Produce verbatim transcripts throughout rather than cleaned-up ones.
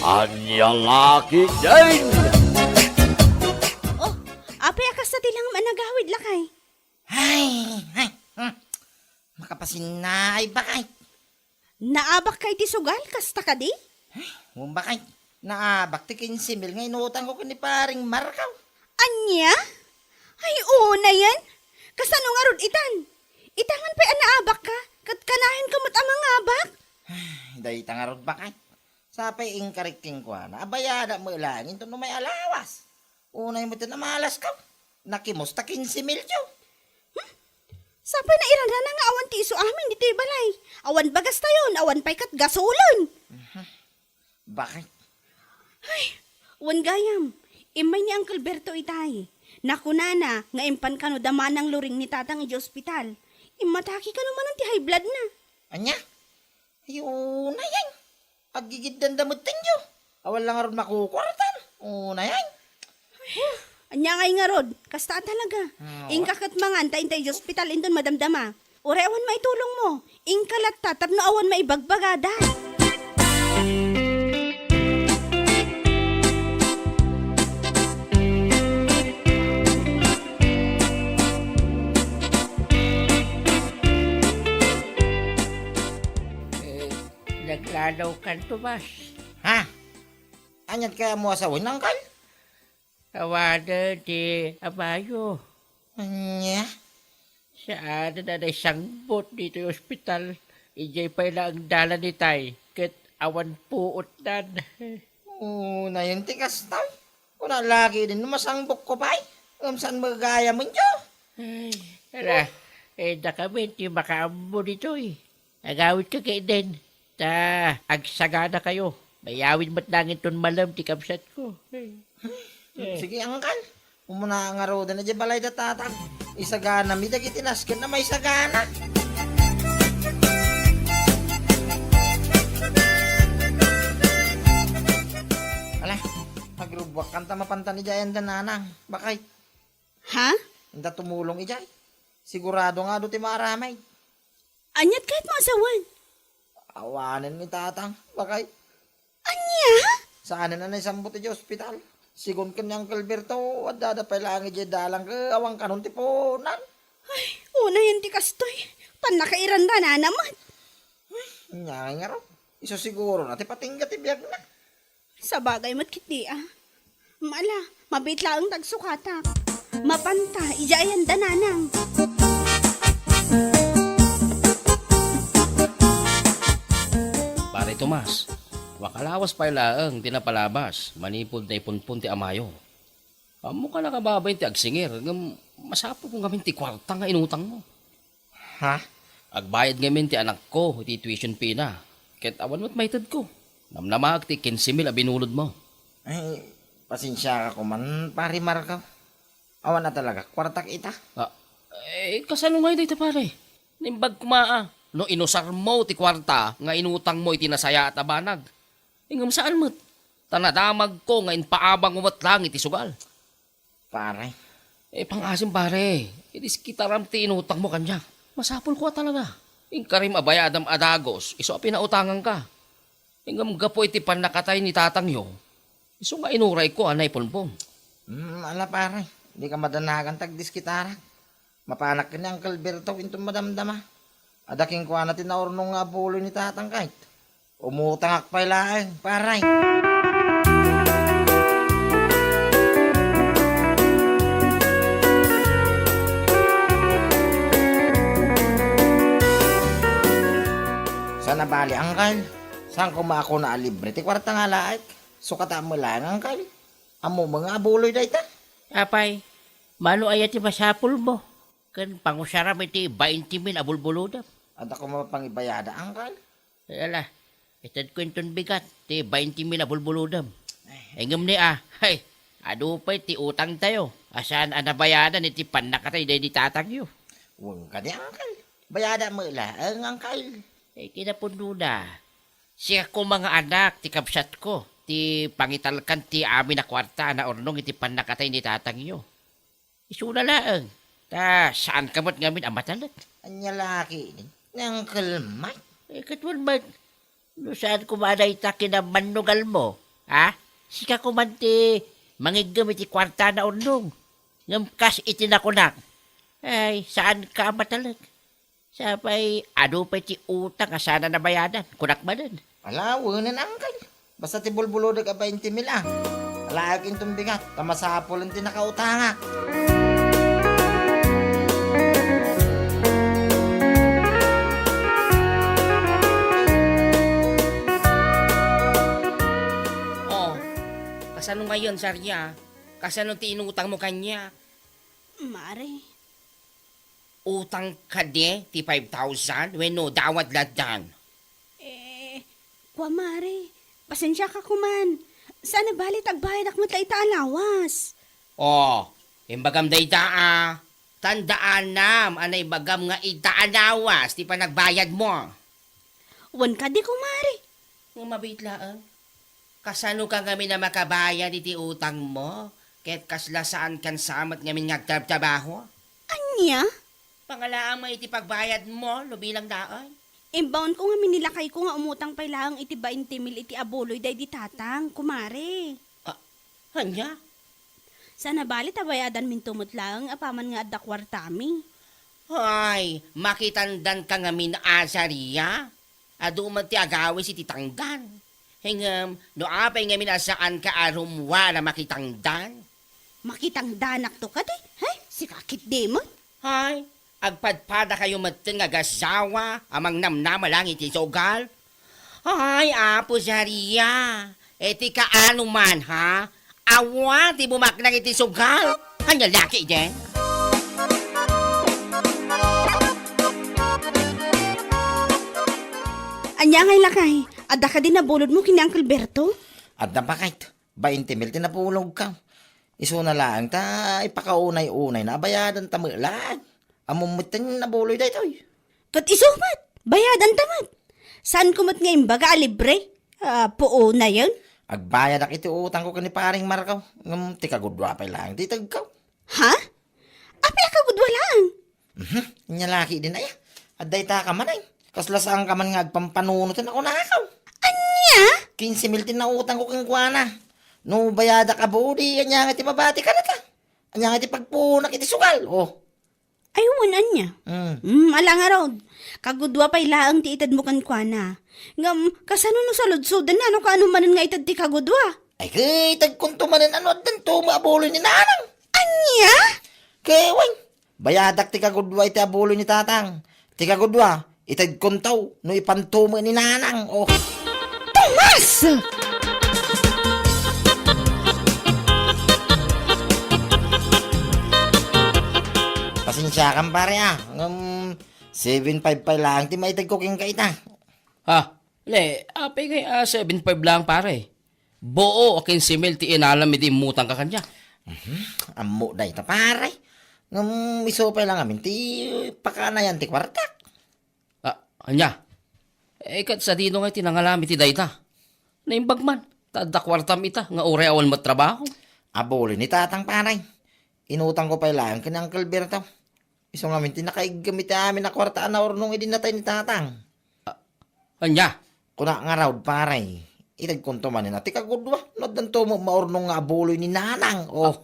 Ania la ketdin? Oh, apay a kasta ti langam a nagawid, lakay? Ay, ay, hmm. Makapasinnaay, bakay. Naabakka iti sugal, kasta kadi? Wen, bakay. Naabak ti kinse mil nga inutangko ken ni Paring Markaw. Ania? Ay, unayen. Kasano ngarud itan? Itangan pay a naabakka, ket kanayon ka met a mangabak? Ay, dayta ngarud, bakay. Sapay inkarik kenkuana a bayada met laeng inton umay a lawas. Unay met a malaska. Nakimos ta kinse milyo. Hmm? Sapay nairanrana nga awan ti isu amin ditoy balay. Awan bagastayon, awan pay ket gasolon. Mhm. Bakit? Ay, wen gayam, immay ni Uncle Berto itay. Nakunana nga impan kano da manang Loring ni Tatang idiay ospital. Immatake kano manen ti high blood na. Ania? Ay, unayen. Aggigiddan da metten yo. Awan la ngarud makukuartan. Unayen. Ania ngay ngarud? Kasta a talaga. Ah, inka ket mangan ta intay idiay ospital inton madamdama. Uray awan maitulongmo. Inka latta tapno awan maibagbagada. Eh, naglalawkan, Tomas. Ha? Aniat kayatmo a sawen, Angkal? Awanen ti amayo. Ania? Saanen a naisangbut ditoy ospital. Idiay pay laeng dalan itay, ket awan puotnan. Unayen ti kasta. Kuna la ketdin no masangbukko pay, ngem saan met gayamenyo? Ay, ala, eh, dakamin ti makaammo ditoy. Agawidka ketdin, ta agsaganakayo. Mayawid met laeng inton malem ti kabsatko. Eh. Sige, Angkal. Umuna ngaruden idiay balay da Tatang. Isaganami dagiti nasken a maisagana. Ala, agrubbuakkan ta mapantan idiay ayan da Nanang. Bakay. Ha? Inta tumulong idiay. Sigurado nga adu ti maaramid. Aniat kayatmo a sawen? Awanen ni Tatang, bakay. Ania? Saanen a naisambut idiay ospital. Sigun ken ni Uncle Berto, addada pay laeng idiay dalan ket awan kanon ti puonan. Ay, unayen ti kastoy. Pannakairanranana met. Ania ngay ngarud? Isu siguro na ti patingga ti biagna. Sabagay met ketdi a. Ala, mabiit laeng ta agsukatak. Mapanta, idiay ayan da Nanang. Pare Tomas, makalawas pay laeng ti napalabas manipud naipunpon ti amayo. Ammoka a kababain ti agsingir, ngem masapulko ngamin ti kuarta nga inutangmo. Ha? Agbayad ngamin ti anakko iti tuition fee na, ket awan met maitedko. Namnamaek ti kinse mil a binulodmo. Ay, pasensiaka koman, Pare Marco. Awan a talaga kuartak ita. Ah, eh, kasano ngay dayta, pare? Naimbag koma a no inusarmo ti kuarta nga inutangmo iti nasayaat a banag. Ngem saan met, ta nadamagko nga impaabangmo met laeng iti sugal. Pare. Eh, pangaasim, pare. Idiskitaram ti inutangmo kaniak. Masapulko a talaga. Inkarim a bayadam a dagus, isu a pinautangangka. Ngem gapu iti pannakatay ni tatangyo, isu nga inurayko a naipunpon. Hmm, ala, pare. Dika madanagan ta agdiskitarak. Mapanak ken ni Uncle Berto inton madamdama. Adda kenkuana ti naurnong nga abuloy ni tatang kayt. Umutangak pay laeng, pare. Saan a bali, Uncle? Saan koma a kuna a libre ti kuarta nga alaek? Sukata met laeng, Uncle. Ammom nga abuloy dayta? Apay, mano aya ti masapulmo ken pangusaram iti bainte mil a bulbulodem? Adda koma pangibayada, Uncle? Ala, itedko inton bigat ti bainte mil a bulbulodem. Ay. Ngem ni a, hay, adu pay ti utangtayo a saan a nabayadan iti pannakatay daydi tatangyo. Wen kadi, Uncle. Bayada met laeng, Uncle. Eh, kinapudnona, siak koma nga anak ti kabsatko ti pangitalkan ti amin a kuarta a naurnong iti pannakatay ni tatangyo. Isuna laeng, ta saanka met ngamin a matalek. Ania la ketdin, ni Uncle Mike? Eh, ket wen met, no saan koma a dayta Ha? Sika koman ti mangiggem iti kuarta a naurnong. Ngem kas iti nakunak, ay, saanka a matalek. Sapay, adu pay ti utang a saan a nabayadan, kunak manen. Ala, wenen, angkel. Basta ti bulbulodek a bainte mil a. Alaek inton bigat, ta masapulen ti nakautangak. Oh, kasano ngayon, Saria? Kasano ti inutang mo kaniak? Mare. Utang kadi ti five thousand wenno dawat lattan? Eh, kua, Mare, pasensiaka koman. Saan a bali ta agbayadak met la ita a lawas. Oh, imbagam dayta a. Tandaanam a naibagam nga ita a lawas ti panagbayad mo. Wen kadi, kumare. Nga mabiit laeng. Kasano ka ngamin a makabayad iti utang mo? Ket kasla saan kan sa met ngamin nga agtrabtrabaho? Ania? Pangalaam iti pagbayad mo, no bilang daon. Imbaon ko ngamin ni lakay ko nga umutang pay laeng iti bainte mil iti abuloy daydi tatang, kumare. Ah, ania? Saan a bali ta bayadanminto met laeng apaman nga adda kuartami. Ay, makitandan ka ngamin, Azaria. Adu met ti agawis iti tangdan. Ngem, no apay ngamin a saanka a rummuar a makitangdan? Makitangdanakto kadi? He? Sika ketdi met? Hay, agpadpadakayo metten nga agassawa a mangnamnama laeng iti sugal? Hay, Apo Zaria, iti kaano man, ha? Awan ti bumaknang iti sugal. Ania laki idiay? Ania ngay lakay? Adda kadi nabulodmo ken ni Uncle Berto? Adda, baket. Bainte mil ti nabulogko. Isuna laeng ta ipakaunay-unayna a bayadanta met laeng. Ammom metten nabuloy daytoy. Ket isu met, bayadanta met. Saanko met nga imbaga a libre? Ah, puonayen? Agbayadak iti utangko ken ni Paring Marco. Ngem ti kagudua pay laeng ti itegko. Ha? Apay a kagudua laeng? Mhm. Ania laki din aya? Adda ita ka man ay. Kasla saanka man nga agpampanunot a kunakaw. Ania? Kinse mil ti nautangko kenkuana. No bayadak a buo, di ania nga ti mabati kanata? Ania nga ti pagpuonak iti sugal? Oh. Ay, wen, ania? Mm. Mm, ala ngarud. Kagudua pay laeng ti itedmo kenkuana. Ngem, kasano no saludsodna no kaano manen nga ited ti kagudua? Ay, ket itedkonto manen no addanto met a buloy ni Nanang. Ania? Ket, wen, bayadak ti kagudua iti abuloy ni Tatang. Ti kagudua, itedkonto no ipanto met ni Nanang. Oh. Tomas! Pasensiakan, pare, ah. Ngem, seven five pay laeng ti maitedko kenka ita. Ha? Ne, apay ngay a seven five laeng, pare? Buo a kinse mil ti inalam idi immutangka kaniak. Mhm. Ammok dayta, pare. Ngem isu pay laeng ngamin ti pakaanayan ti kuartak. Ah, ania? Eh, ket sadino ngay ti nangalam iti dayta? Naimbag man, ta adda kuartam ita nga uray awan met trabaho. Abuloy ni Tatang, pare. Inutangko pay laeng ken ni Uncle Berto. Isu ngamin ti nakaiggem iti amin a kuarta a naurnong idi natay ni Tatang. Ah, ania? Kuna ngarud, pare, itedkonto manen a ti kagudua no addanto met maurnong nga abuloy ni Nanang. Oh.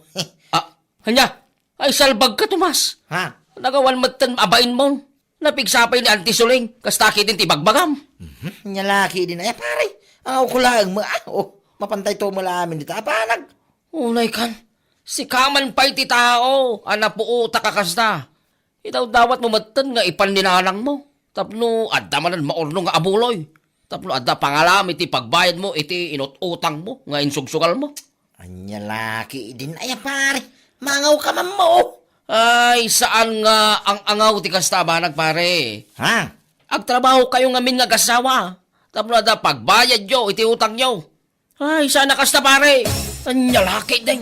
Ah, ania? Ay, salbagka, Tomas. Ha? Nagawan metten a bainmo. Napigsa pay ni Auntie Suling, kasta ketdin ti ibagbagam. Mhm. Ania laki din aya, pare. Angawko laeng met, ah. Oh, mapantayto met la amin dita a banag. Unay kan, sika man pay ti tao a napuotak a kasta. Idawdawatmo metten nga ipan ni nanangmo. Tapno adda manen maurnong nga abuloy. Tapno adda pangalam iti pagbayadmo iti inut-utangmo nga insugsugalmo. Ania laki din aya, pare. Mangawka man mo. Ay, saan nga ang-angaw ti kasta a banag, pare. Ha? Agtrabahokayo ngamin nga agassawa. Tapno adda pagbayadyo iti utangyo. Ay, saan a kasta, pare? Ania laki din.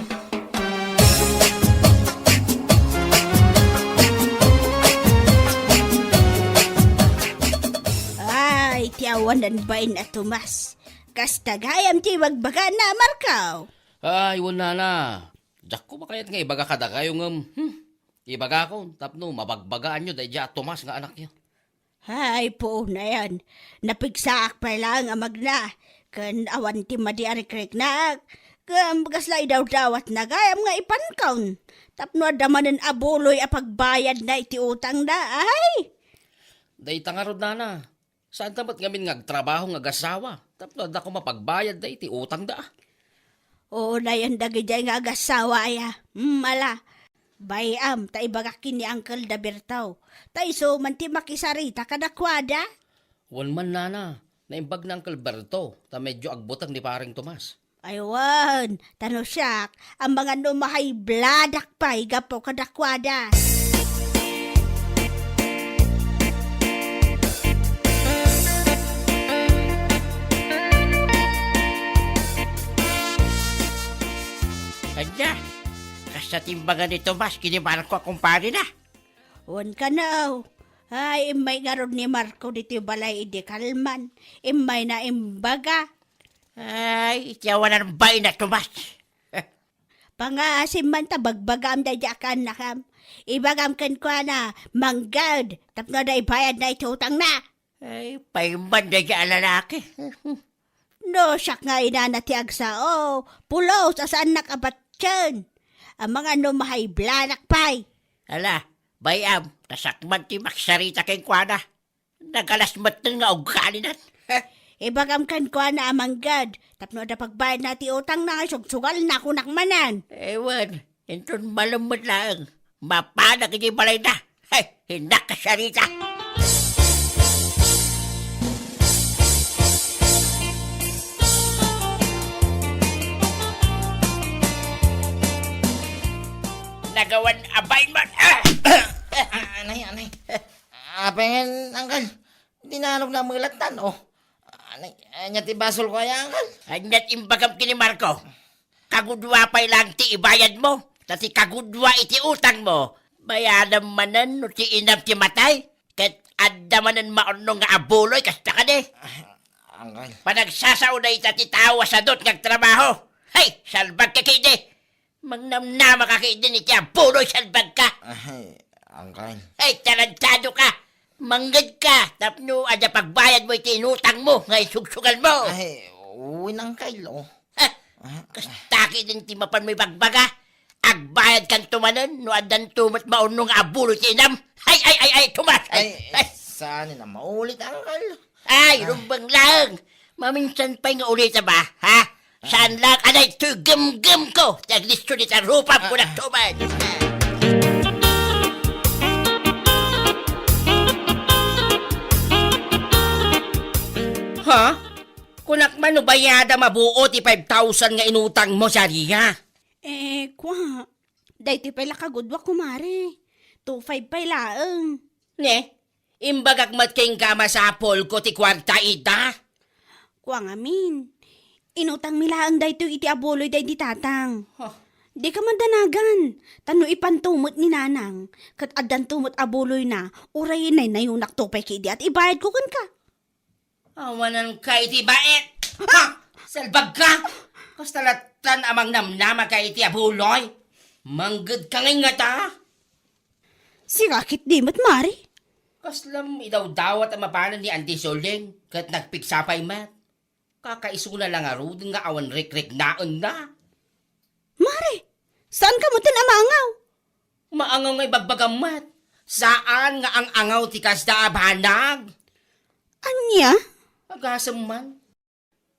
Ay, ti awanan bain a Tomas. Kasta gayam ti ibagbagana, Marco. Ay, wen nana. Diakko makayat nga ibaga kadakayo ngem, hmm, ibagakon tapno mabagbagaanyo daydiay a Tomas nga anakyo. Hay, puonayen. Napigsaak pay laeng a magna. Ken awan ti madi a rikriknak. Ngem kasla idawdawatna gayam nga ipankon. Tapno adda manen a buloy a pagbayadna iti utangna. Ay! Dayta ngarud, nana. Saanta met ngamin nga agtrabaho nga agasawa tapno adda koma pagbayadda iti utangda? Unayen dagidiay nga agasawa aya. Hmm, ala. Bay-am, ta ibagak ken ni Uncle Daberto. Ta isu man ti makisarita kadakuada. Wen man, nana, naimbag ni Uncle Berto, ta medyo agbuteng ni Pareng Tomas. Ay wen, ta no siak, amangan no ma-high blood-ak pay gapu kadakuada. Ania? Kasta ti imbaga ni Tomas ken ni Marco a kumparena? Wen kano. Ay, immay ngarud ni Marco ditoy balay idi kalman. Immayna imbaga. Ay, iti awanan baina, Tomas. Pangaasim man ta bagbagaam daydi a kaannakam. Ibagam kenkuana, mangged, tapno adda ibayadna iti utangna. Ay, paimban daydi a lalaki. No siak nga inana ti agsao, pulos a saannak a batien. Amangan no ma-high blood-ak pay. Ala, bay-am, ta siak man ti maksarita kenkuana. Nagalas metten nga ugalina. Ibagam kenkuana a mangged, tapno adda pagbayadna ti utangna nga isugsugalna kunak manen. Ewan, inton malem met laeng, mapanak iti balayna. Hey, innak a sarita. Nagawan a bain man. Ah! Ah, anay, anay. Apay nga, Uncle? Di nano namelattan, oh. Anay, ania ti basolko aya, Uncle? Ania ti imbagam ken ni Marco? Kagudua pay laeng ti ibayadmo, ta ti kagudua iti utangmo, bayadam manen no ti inam ti matay, ket adda manen maurnong nga abuloy kasta kadi. Ah, Uncle. Panagsasao dayta ti tao a sadut nga agtrabaho. Hey, salbagka ketdi! Mangnamnamaka ketdin iti abuloy, salbagka! Ay, Uncle. Ay, tarantadoka! Manggedka tapno adda pagbayadmo iti inutangmo nga isugsugalmo! Ay, wen, Uncle, oh. Ha? Ah, kasta ketdin ti mapanmo ibagbaga? Agbayadkanto manen no addanto met maurnong nga abuloy ti inam? Ay, ay, ay, ay, Tomas! Ay, Ay, ay, ay. Saan na maulit, Uncle? Ay, Ah. rumbeng laeng. Maminsan pay nga ulitam, ha? Saan lang, anay, toy gemgemko ti aglisyon iti arupam, Ah, kunak ah. Tomas. Ha? Kunak man no bayadam a buo ti five thousand nga inutangmo, Saria? Eh, kua, daytoy pay la kagudua, kumare. Two five pay laeng. Ne? Imbagak met kenka a masapulko ti kuarta ita? Kua ngamin, inutangmi laeng daytoy iti abuloy daydi tatang. Huh. Dika madanagan, ta no ipanto met ni nanang, ket addanto met abuloyna, uray naynayonakto pay ketdi a ti ibayadko kenka. Awananka iti bait! Ha? Salbagka! Kasta lattan a mangnamnamaka iti abuloy? Manggedka ngay ngata? Sika ketdi met, Mari. Kaslam idawdawat a mapanen ni Auntie Soling ket nagpigsa pay met. Kakaisuna la ngaruden nga awan rikriknaenna. Mari, saanka metten a maangaw? Maangaw nga ibagbagam met. Saan nga ang-angaw ti kasta a banag. Ania? Agasem man.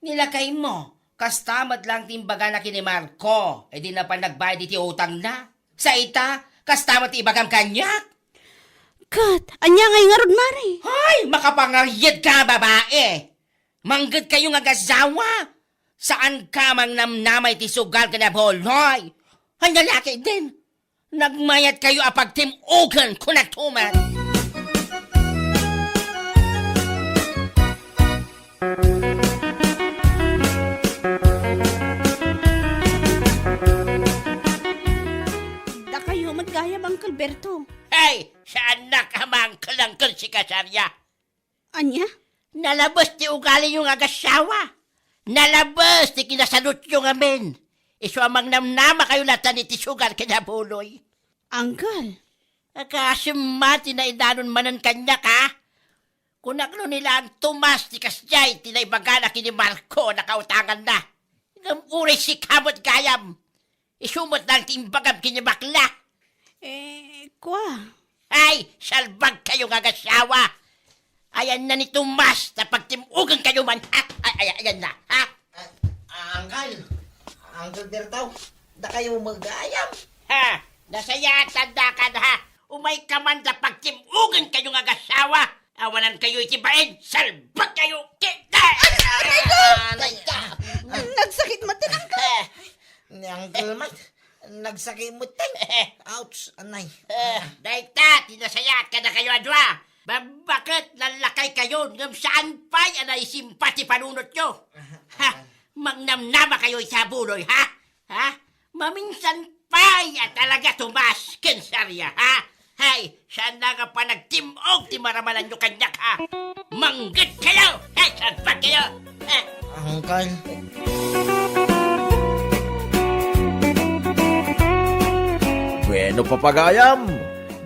Nilakaymo, kasta met lang ti imbagana ken ni Marco, idi napan nagbayad iti utangna. Sa ita, kasta met ti ibagam kaniak. Ket, ania ngay ngarud, Mari? Hay, makapangariidka a babai! Manggedkayo nga agasawa! Saanka a mangnamnama iti sugal ken abuloy! Ania la ketdin? Nagmayatkayo a pagtim-ogen, kunak Tomas. Dakayo met gayam, Uncle Berto. Hey! Saannak a maangkel-angkel, sika, Saria. Ania? Nalabes ti ugaliyo nga agasawa. Nalabes ti kinasadutyo ngamin. Isu a mangnamnamakayo latta iti sugal ken abuloy. Uncle. Agasem man ti naidanon manen kaniak, a? Kunak no ni Lan Tomas ti kasdiay ti naibagana ken ni Marco a nakautanganna. Ngem uray sika met gayam. Isu met laeng ti imbagam ken ni bakla. Eh, kua. Ay, salbag kayo nga agasawa. Ayanna ni Tomas ta pagtim-ogenkayo man, ha? Ay, ay, ayanna, ha? Ah, Uncle. Uncle Berto, dakayo met gayam. Ha? Nasayaat ta dakayo, ha? Umayka man ta pagtim-ogenkayo nga agasawa. Awanankayo iti bain, salbag kayo. Kita! Aray ko! Aray ka! Nagsakit met ti Uncle. Eh, ni Uncle met, nagsakit met ti. Ouch, anay. Eh, dayta, ti nasayaat kadakayo a dua. Babbaket, lallakaykayo, ngem saan pay a naisimpa ti panunotyo. Ha? Mangnamnamakayo iti abuloy, ha? Ha? Maminsan pay a talaga, Tomas ken Saria, ha? Hay, saan nga panagtim-og ti maramalanyo kaniak, ha? Mangged kayo! Hay, salbag kayo! Ha? Uncle. Bueno, papagayam,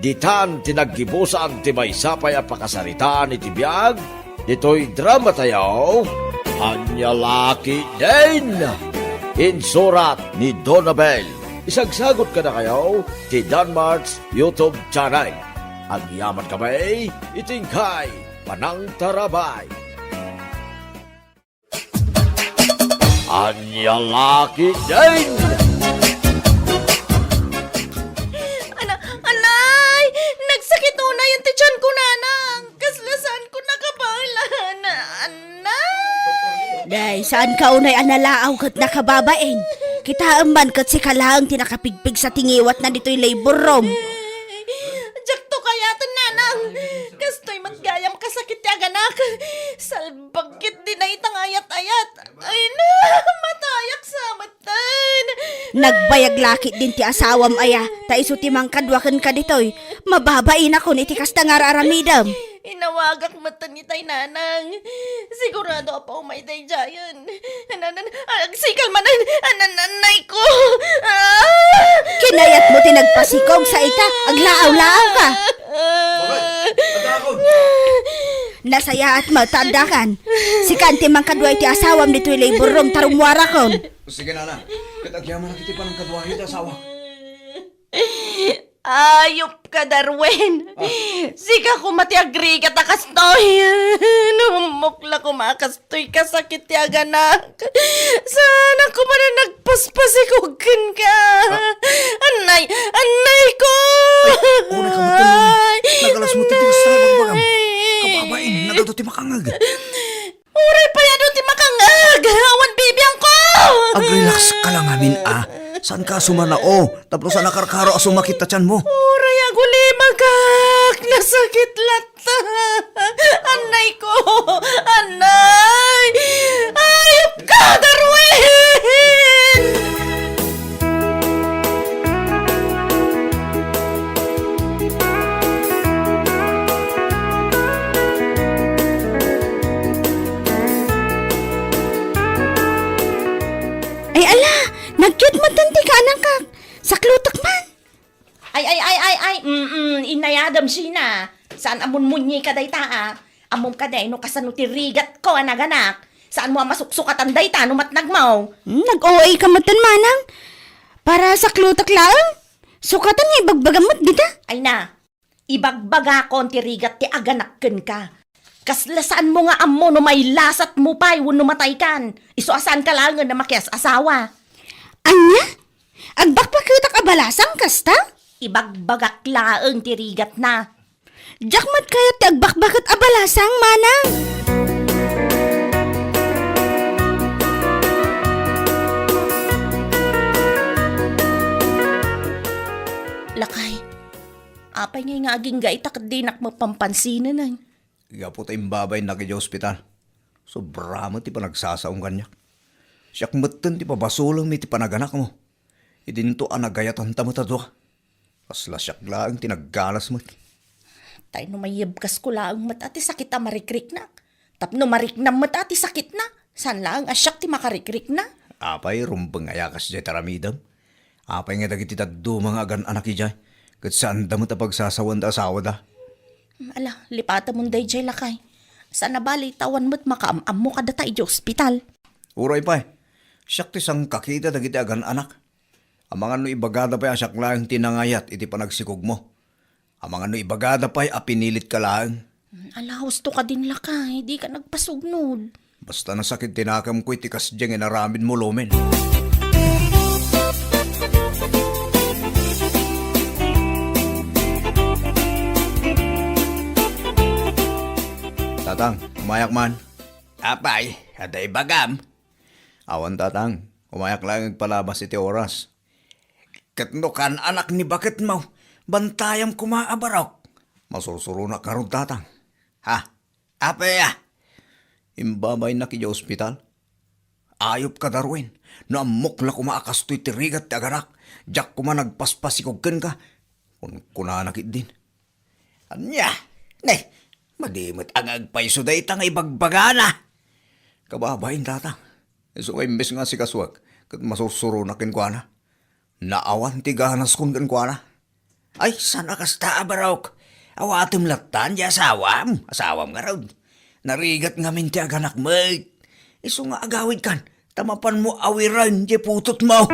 ditan ti naggibusan ti maysa pay a pakasaritaan iti biag ditoy drama tayo, Ania La Ketdin. Insurat ni Donabel. Isagsagot kadakayo ti Danmart's YouTube channel. Agyaman kami iti inkay panangtarabay. Ania La Ketdin! Ana-, anay! Nagsakit unayen ti tianko, nanang! Kasla saanko nakabaelan! Anay! Nay, saanka unay a nalaaw ket nakababain. Kitaem man ket sika laeng ti nakapigpigsa ti ngiwatna ditoy labor room. Diakto kayaten, nanang! Kastoy met gayam kasakit ti aganak. Salbag ketdi dayta nga ayat-ayat. Ay na, matayak sa metten. Nagbayag la ketdin ti asawam aya, ta isu ti mangkadua kenka ditoy. Mababainak iti kasta nga ar-aramidem. Inawagak metten itay, nanang. Sigurado a paumay daydiayen. Nan-, nan-, agsikal manen. Nan-, nan-, nay ko. Ah! Kinayatmo ti nagpasikog sa ita, aglaaw-laaw ka. Bakit? Adda akon. Nasayaat met ta addakan. Sika ti mangkadua iti asawam ditoy labor room ta rummuarakon. Sige, nana. Ket agyamanak iti panangkadua iti asawa. Ayupka, Darwin. Ah. Sika koma ti agrigat a kastoy. Namuklak koma a kastoy kasakit ti aganak. Saanak koma a nagpaspasikog kenka. Ah. Annay, annay ko. Ay, unay ka met, Darwin. Ay, nagalas mo ti tigas sa bagbagam. Ay. Kababain, nagadu ti makangag. Uray pay adu ti makangag! Awan bibiangko! Ag-relax ka lang amin, a. Saanka a sumanao? Tapno saan a karkaro a sumakit ta tianmo. Uray agulimagak! Nasakit latta! Annay ko! Annay! Ayupka, Darwin! Ay, ala! Nagyat met ti kaanakak! Saklutak man! Ay, ay, ay, ay, ay! Mm, inayadam, Sheena! Saan a munmunyi ka dayta, a? Ammom kadi no kasano ti rigatko a naganak? Saanmo a masuksukatan dayta no matnagmo? Hmm, nag-O A ka metten, manang. Para saklutak laeng. Sukatan nga ibagbagam met dita. Ay na, ibagbagakon ti rigat ti aganak kenka. Kasla saanmo nga ammo no mailasatmo pay wenno mataykan. Isu a saanka laengen a makias-asawa. Ania? Agbakbaketak a balasang kasta? Ibagbagak laeng ti rigatna. Diak met kayat ti agbakbaket a balasang, manang. Lakay, apay ngay nga agingga ita ket dinak mapampansinan, ay? Gapu ta imbabainnak idiay ospital, sobra met ti panagsasaom kaniak. Siak metten ti pabasolem iti panaganakmo. Idinto a nagayatanta met a dua. Kasla siak laeng ti naggalas met. Tay no maiyebkasko laeng met a ti sakit a marikriknak. Tapno mariknam met a ti sakitna, saan laeng a siak ti makarikrikna. Apay, rumbeng aya kasdiay ti aramidem? Apay nga dagiti dadduma nga agan-anak idiay, ket saanda met a pagsasawen ti asawada? Ala, lipatemon daydiay, lakay. Saan a bali ta awan met makaam-ammo kadata idiay ospital. Uray pay, siak ti sangkakita dagiti agan-anak. Amangan no ibagada pay a siak laeng ti nangayat iti panagsikogmo. Amangan no ibagada pay a pinilit ka laeng. Alaos to kadin, lakay, di ka nagpasugnod. Basta nasakit ti nakemko iti kasdiay nga inaramidmo, Lomen. Tatang, umayak man. Apay, adda ibagam? Awan, Tatang. Umayak laeng agpalabas iti oras. Ket no kaan-anak ni baketmo, bantayam koma a barok. Masursuronak ngarud, Tatang. Ha? Apay a? Imbabainnak idiay ospital. Ayup kadaruin. No ammok la koma a kastoy ti rigat ti aganak, diak koma nagpaspasikog kenka. Kunkunana ketdin. Ania? Ne, madi met a nga agpayso dayta nga ibagbagana. Kababain, Tatang. Isu nga imbes nga asikasuak, ket masursuronak kenkuana. Naawan ti ganaskon kenkuana. Ay, saan a kasta a barok? Awatem latta diay asawam. Asawam ngarud. Narigat ngamin ti aganak met. Isu nga agawidkan, ta mapanmo awiren diay putotmo.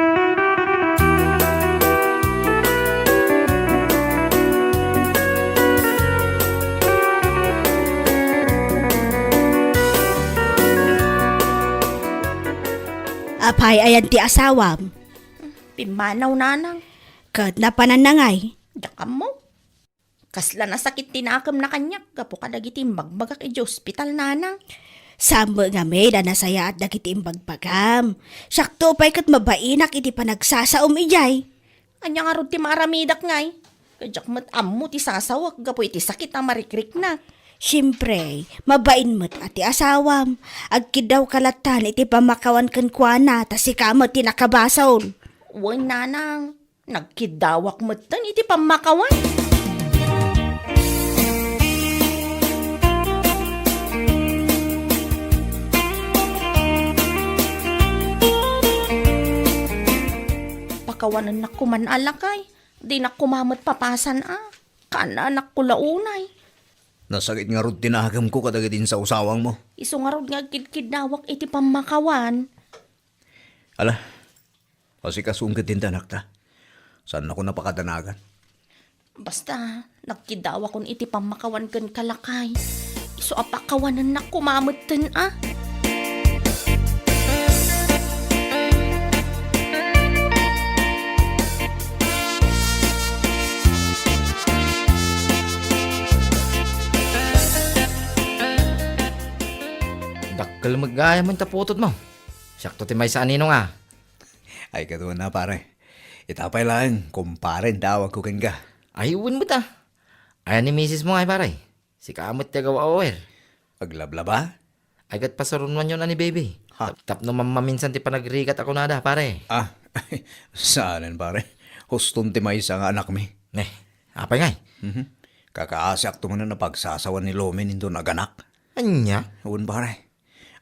Apay, ayan ti asawam? Pimmanaw, nanang. Ket napananna ngay? Diak ammo. Kasla nasakit ti nakemna kaniak gapu kadagiti imbagbagak idiay ospital, nanang. Saan met ngamin a nasayaat dagiti imbagbagam. Siakto pay ket mabainak iti panagsasaom idiay. Ania ngarud ti maaramidak ngay? Ket diak met ammo ti sasawek gapu iti sakit a marikriknak. Siempre, mabain met a ti asawam. Agkiddawka lattan iti pammakawan kenkuana, ta sika met ti nakabasol. Wen, nanang. Nagkiddawak metten iti pammakawan. Pakawanennak koman a lakay. Dinak koma met papasan a. Kaananakko la unay. Nasakit ngarud ti nakemko kadagiti insawsawangmo. Isu ngarud nga agkidkiddawak iti pammakawan. Ala, asikasuem ketdin ti anakta. Saannakon a pakadanagan. Basta, nagkiddawakon iti pammakawan kenka, lakay. Isu a pakawanennak koma metten a. Dakkel met gayam ta putotmo. Siakto ti maysa a ninong a. Ay, kaduana, pare. Ita pay laeng, kumpare, ti awagko kenka. Ay, wen met a. Ayan ni misismo ngay, pare? Sika met ti agaw-awer. Aglablaba? Ay, ket pasuronwanyon a ni baby. Ha? Tap-, tapno mammaminsan ti panagrigat a kunada, pare. Ah, saanen, pare. Huston ti maysa nga anakmi. Ne, apay ngay? Mhm. Kakaasiakto manen a pagsasawan ni Lomen inton aganak. Ania? Wen, pare.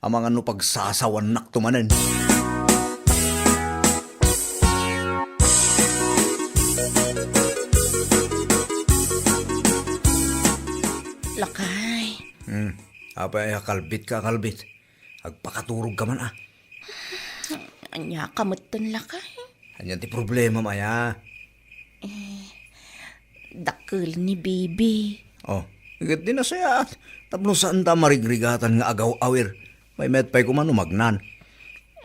Amangan no pagsasawannakto manen. Lakay. Hmm. Apay a kalbitka a kalbit? Agpakaturogka man a. Ania ka metten, lakay? Ania ti problemam aya? Eh, dakkel ni baby. Oh, ket di nasayaat. Tapno saanta a marigrigatan nga agaw-awer. Maymayat pay koma no magnan.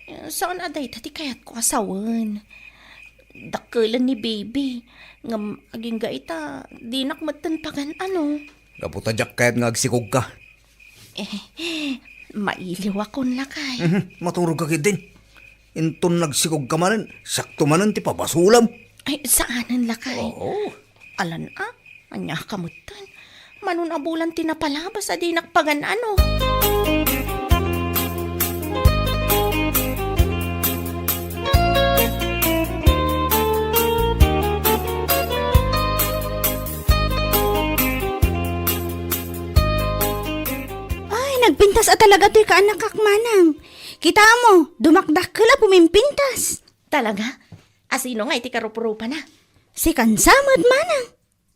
Eh, saan a dayta ti kayatko a sawen. Dakkelen ni baby. Ngem agingga ita, dinak metten pagan-ano. Gapu ta diak kayat nga agsikogka. Eh, mailiwakon, lakay. Mhm, maturogka ketdin. Inton nagsikogka manen, siakto manen ti pabasolam. Ay, saanen, lakay. Oo. Alan a, ania ka metten. Mano a bulan ti napalabas a dinak pagan-ano. Ay, nagpintas a talaga toy kaanakak, manang. Kitaem, dumakdakkel a pumimpintas. Talaga? A sino ngay ti karuprupana? Si Kansa met, manang.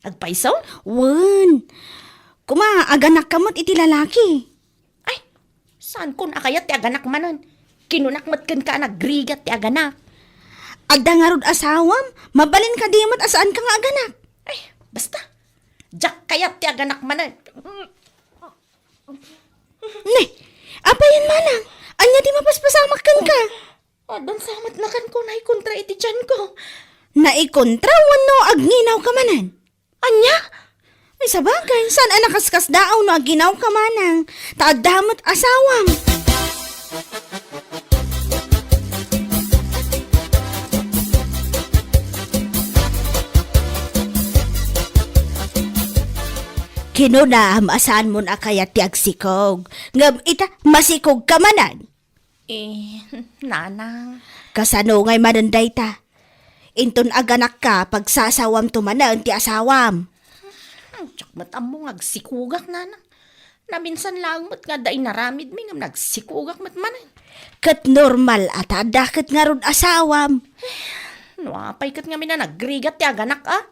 Agpayso? Wen. Kuma, aganakka met iti lalaki. Saanko a kayat ti aganak manen. Kinunak met kenka a nagrigat ti aganak. Adda ngarud asawam, mabalin kadi met a saanka nga aganak. Ay, basta. Diak kayat ti aganak manen. Ne, apay, manang? Ania ti mapaspasamak kenka? Addan sa met nakanko naikontra iti tianko. Naikontra wenno agnginaw ka manen? Ania? Ay, sabagay, saan a nakaskasdaaw no agnginaw ka manang? Ta adda met asawam. Kinunam a saanmon a kayat ti agsikog. Ngem ita, masikog ka manen. Eh, nanang. Kasano ngay manen dayta? Inton aganakka, pagsasawamto manen ti asawam. Hmm, diak met ammo nga agsikogak, nanang. Naminsan laeng met nga adda inaramidmi ngem nagsikogak met manen. Ket normal a ta adda ket ngarud asawam. No apay ket ngamin a nagrigat ti aganak, a?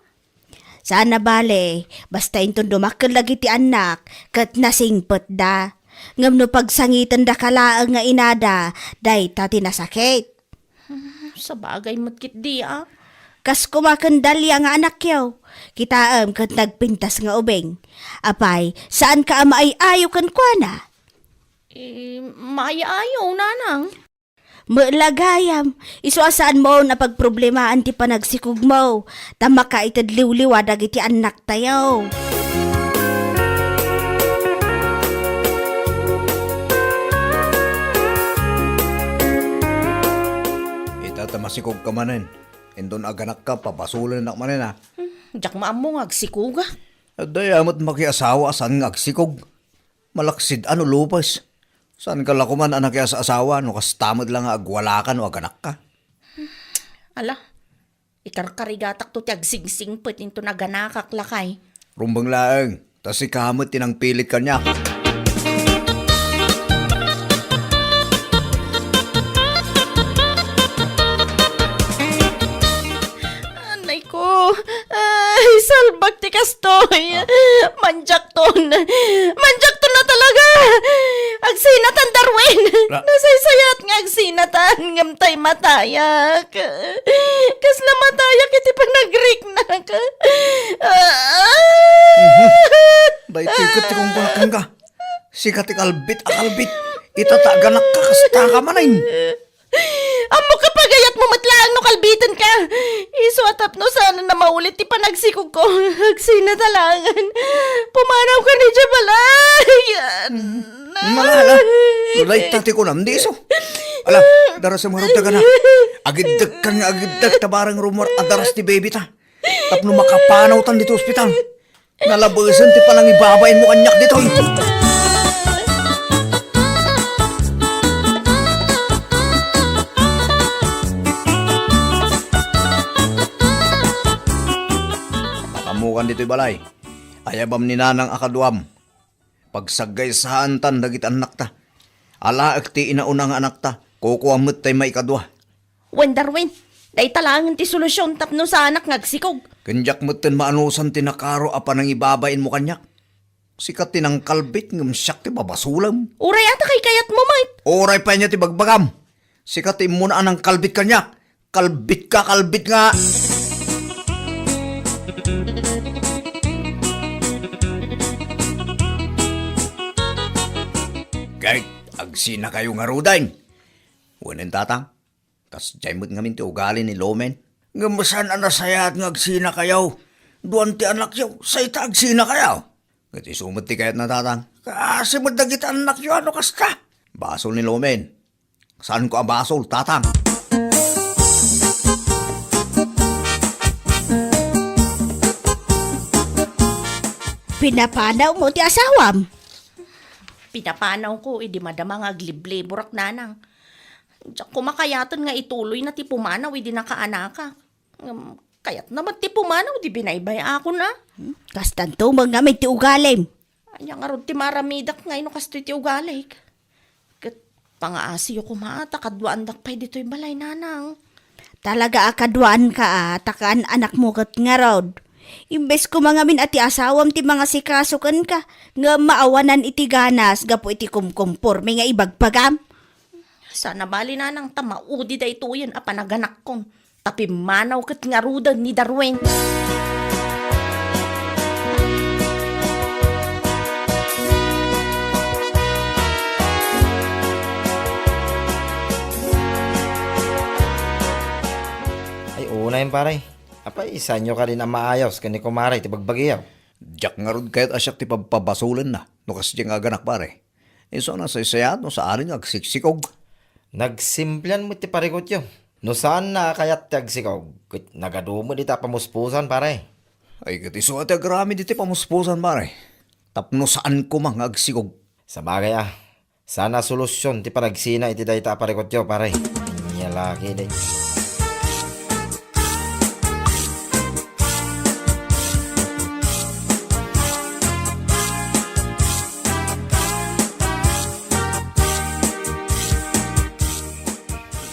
Saan a bale, basta inton dumakkel dagiti annak, ket nasingpetda. Ngem no pagsangitendaka laeng nga inada, dayta ti nasakit. Hmm, sabagay met ketdi, a. Kas koma ken Dalia nga anakyo, kitaem ket nagpintas nga ubing. Apay, saanka a maay-ayo kenkuana? Eh, maay-ayo, nanang. Met la gayam, isu a saanmo a pagproblemaan ti panagsikogmo, ta makaited liwliwa dagiti annaktayo. Ita ta masikogka manen. Inton aganakka, pabasolennak manen, a. Hmm, diak maammo nga agsikogak. Adda met makiasawa a saan nga agsikog. Malaksid a no lupes. Saanka la koman a nakias-asawa no kasta met la nga agwalaka no aganakka? Ala, ikarkarigatakto ti agsingsingpet inton aganakak, lakay. Rumbeng laeng, ta sika met ti nangpilit kaniak. Anay ko, ay, salbag ti kastoy. Ah. Manjakton. Manjakton na talaga. Agsinatan, Darwin. Na- Nasaysayaat nga agsinatan, ngem tay matayak. Kasla matayak iti panagriknak. Ah. Mhm. Daytoy ket ti kungkunak kenka. Sika ti kalbit a kalbit. Ita ta aganakka, kasta ka manen. Ammok a pagayatmo met laeng no kalbitenka. Isu a tapno saan a maulit ti panagsikogko. Agsinatalangen. Pumanawka idiay balay. Mala, ala. No dayta ti kunam, di isu. Ala, darasem ngarud dagana. Agiddekkan nga agiddek ta bareng rummuar a daras ti baby ta. Tapno makapanawtan ditoy ospital. Nalabesen ti panangibabainmo kaniak ditoy. Makaammokan ditoy balay. Ayabam ni nanang a kaduam. Pagsagaysaantan dagiti annakta. Alaek ti inauna nga anakta, kukuam met tay maikadua. Wen, Darwin, dayta laengen ti solusion tapno saanak nga agsikog. Ken diak metten maanusan ti nakaro a panangibabainmo kaniak. Sika ti nangkalbit ngem siak ti babasolem. Uray a ta kaykayatmo met. Uray pay ania ti bagbagam. Sika ti immuna a nangkalbit kaniak. Kalbit ka, kalbit nga! Ket agsinakayo ngaruden. Wen, tatang, kasdiay met ngamin ti ugali ni Lomen. Ngem saan a nasayaat nga agsinakayo. Duan ti anakyo, say ta agsinakayo. Ket isu met ti kayatna, tatang. Kaasi met dagiti annakyo, a no kasta. Basol ni Lomen. Saanko a basol, tatang. Pinapanawmo ti asawam? Pinapanawko idi madama nga aglibliburak, nanang. Diak koma kayaten nga ituloyna ti pumanaw idi nakaanakak. Ngem, kayatna met ti pumanaw, di binaybay-akon, a. Hmm? Kastanto met ngamin ti ugalim. Ania ngarud ti maaramidak nga no kastoy ti ugalik? Ket pangaasiyo koma ta kaduaandak pay ditoy balay, nanang. Talaga a kaduaanka a, ta kaan-anakmo ket ngarud. Imbes koma ngamin a ti asawam ti mangasikaso kenka, ngem maawanan iti ganas gapu iti kumkumporme nga ibagbagam. Sana bali nanang ta maudi daytoyen a panaganakkon. Ta pimmanaw ket ngaruden ni Darwin. Ay, unay, pare. Apay, saanyo kadin a maayos ken ni kumare ti bagbagiyo? Diak ngarud kayat a siak ti pabpabasolenna no kasdiay nga aganak, pare. Isu a nasaysayaat no saanen nga agsiksikog. Nagsimplian met ti parikutyo. No saanna a kayat ti agsikog, ket nagadu met ita a pamuspusan, pare. Ay, ket isu a ti agraman iti pamuspusan, pare. Tapno saan koma nga agsikog. Sabagay a, saan a solusion ti panagsina iti dayta a parikutyo, pare. Ania la ketdin.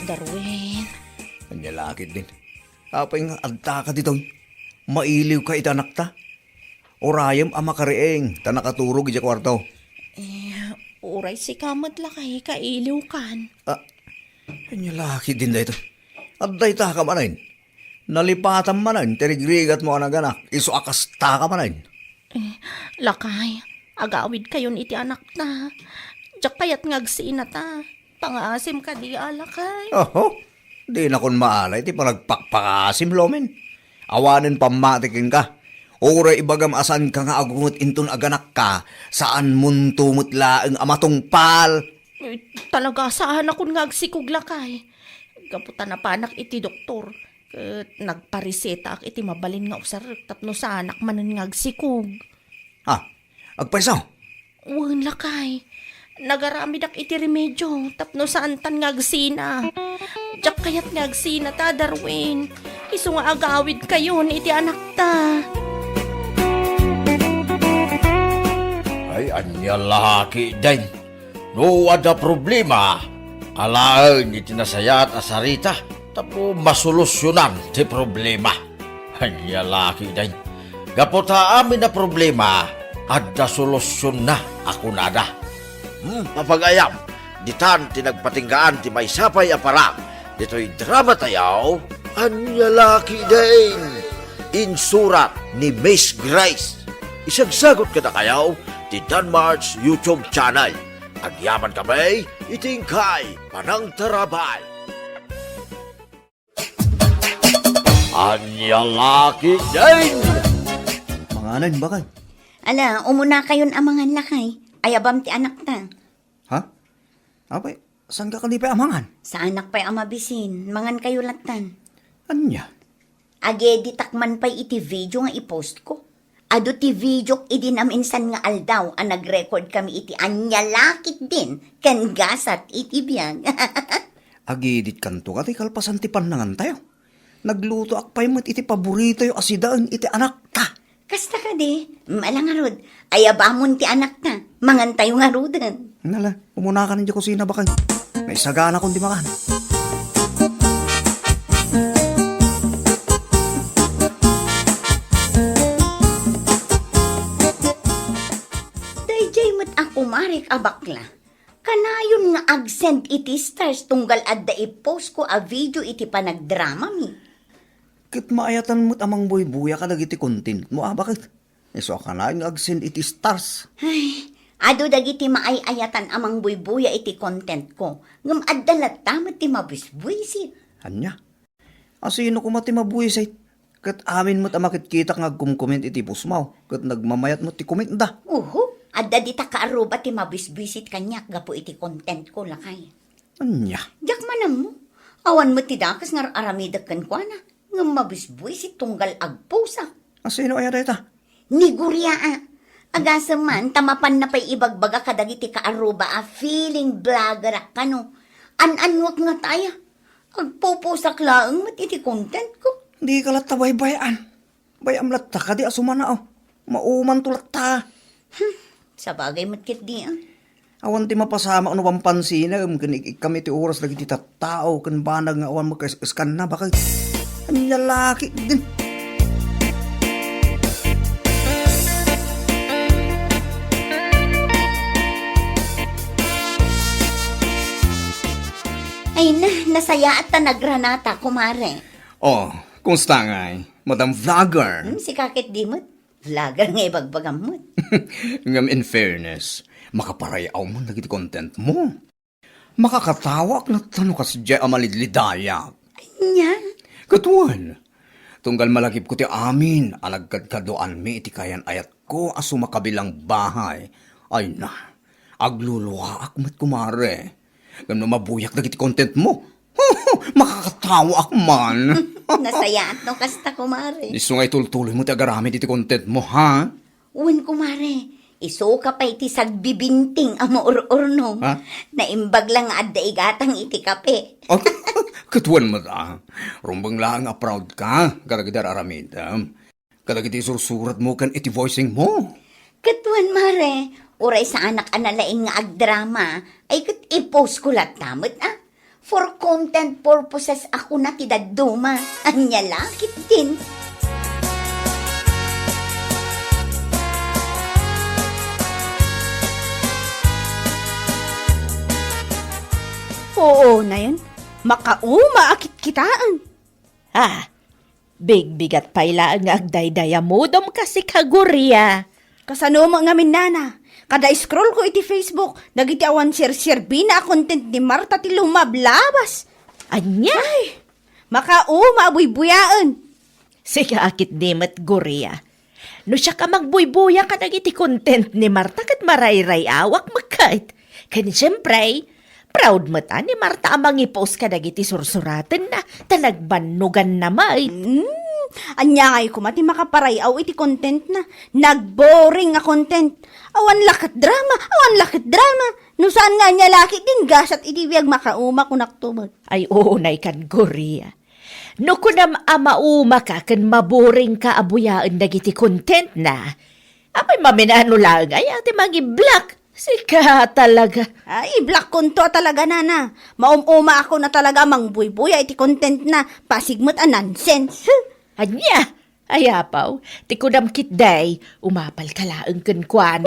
Darwin. Ania la ketdin. Apay nga adda ka ditoy? Mailiw ka iti anakta? Urayem a makariing ta nakaturog idiay kuarto. Eh, uray sika met lakay kailiwkan. Ah, ania la ketdin daytoy? Adda ita ka manen. Nalipatam manen ti rigrigatmo a naganak, isu a kasta ka manen. Eh, lakay, agawidkayon iti anakta. Diak kayat nga agsinata. Pangaasim kadi a, lakay. Oho, dinakon maala iti panagpakpakaasim, Lomen. Awanen pammati kenka. Uray ibagam a saanka nga agunget inton aganakka, saanmonto met laeng a matungpal. Eh, talaga, saanakon nga agsikog, lakay. Gapu ta napanak iti doktor, ket nagparesetaak iti mabalin nga usarek tapno saanak manen nga agsikog. Ah, agpayso? Wen, lakay. Nagaramidak iti remedio tapno saantan nga agsina. Diak kayat nga agsinata, Darwin. Isu nga agawidkayon iti anakta. Ay, ania la ketdin. No adda problema, alaen iti nasayaat a sarita tapno masolusionan ti problema. Ania la ketdin. Gapu ta amin a problema, adda solusionna a kunada. Hmm, apagayam, ditan ti nagpatinggaan ti maysa pay a parang ditoy drama tayo, Ania la ketdin. Insurat ni Miss Grace. Isagsagut kadakayo ti Danmar's YouTube channel. Agyaman kami iti inkay panangtarabay. Ania la ketdin. Manganen, bakay. Ala, umunakayon a mangan, lakay. Ayabam ti anakta. Ha? Apay, saanka kadi pay a mangan? Saanak pay a mabisin. Mangankayo lattan. Ania? Ageditak man pay iti video nga i-post ko. Adu ti videok idi naminsan nga aldaw a nag-record kami iti Ania la ketdin ken Gasat iti Biag. Ageditkanto kadi kalpasan ti pannangantayo. Naglutoak pay met iti paboritoyo a sidaen iti anakta. Kasta kadi, mala ngarud, ayabamon ti anakta, mangantayo ngaruden. Nala, umunaka idiay kusina, bakay. Naisaganakon ti mangan. Daydiay met a kumarek a bakla. Kanayon nga ag-send iti stars tunggal adda i-post ko a video iti panagdramami. Ket maayatan met a mangbuybuya kadagiti content mo, a, bakit? Isu a kanayon nga ag-send iti stars. Ay, adu dagiti maay-ayatan a mangbuybuya iti content ko, ngem adda latta met ti mabisbuisit. Ania? Asino koma ti mabuisit? Ket amin met a makitkitak nga agkomkoment iti post mo, ket nagmamayat met ti comment da. Uhu, adda dita kaarruba ti mabisbuisit kaniak gapu iti content ko, lakay. Ania? Diak manammo. Awan met ti dakes nga ar-aramidek kenkuana, ngem mabisbuisit tunggal agpusak. Asino aya dayta? Ni Guria a. Agasem man, ta mapanna pay ibagbaga kadagiti kaarruba a feeling blogger a kano. An-annuak nga taya. Agpupusak laeng met iti content ko. Dika latta baybay-an. Bay-am latta kadi a sumanao. Maumanto latta. Hmm, sabagay met ketdi, a. Awan ti mapasamak no pampansinem ken ik-ikkam iti oras dagiti tattao ken banag nga awan makaes-eskanna, bakit? Ania la ketdin. Ay na, nasayaat ta nagranata, kumare. Oh, kumusta ngay, Madam Vlogger? Hmm, sika ket di met. Vlogger nga ibagbagam met. Ngem in fairness, makaparayaw man dagiti content mo. Makakatawa ak no kasdiay a malidlidayak. Ania? Ket wen, tunggal malakipko ti amin a nagkadkaduaanmi iti kayan-ayatko a sumakabilang bahay. Ay na, agluluaak met, kumare. Ngem no mabuyak dagiti content mo, makakatawa ak man. Nasayaat no kasta, kumare. Isu nga itultuloy mo ti agaramid iti content mo, ha? Wen, kumare, isu ka pay ti sagbibinting a maur-urnong. Ha? Naimbag lang nga adda igatang iti kape. Oh, ket wen met, a. Rumbeng laeng a proud ka kadagiti ar-aramidem. Kadagiti sursuratmo ken iti voicing mo. Ket wen, mare, uray saanak a nalaing nga agdrama, ay ket i-post ko latta met, a. For content purposes a kuna ti dadduma. Ania la ketdin? Oo, nayon. Makauma a kitkitaen. Ah, bigbigat pay laeng nga agdaydayamudom kasi, Kagoria. Kasano met ngamin, nana? Kada scroll ko iti Facebook, dagiti awan serserbina a content ni Marta ti lumablabas. Ania? Ay, makauma a buybuyaen. Sika a ketdi met, Goria. No siak a magbuybuya kadagiti content ni Marta ket marayray-awak met ket. Ken siempre, proud met a ni Marta a mangi-post kadagiti sursuratenna, ta nagbannoganna met. Hmm, ania ngay koma ti makaparayaw iti contentna? Nagboring a content. Awan la ket drama, awan la ket drama. No saan nga ania la ketdin gasat iti biag, makauma kunakto met. Ay, unay kan Goria. No kunam a maumaka ken maboringka a buyaen dagiti contentna, apay, maminano laeng aya ti mangi-block? Sika talaga. Ay, i-blockkonto a talaga, nana. Maum-uma ako na talaga a mangbuybuya iti contentna. Pasig met a nonsense. Huh! Ania? Ay, apaw, ti kunam ketdi, umapalka laeng kenkuana.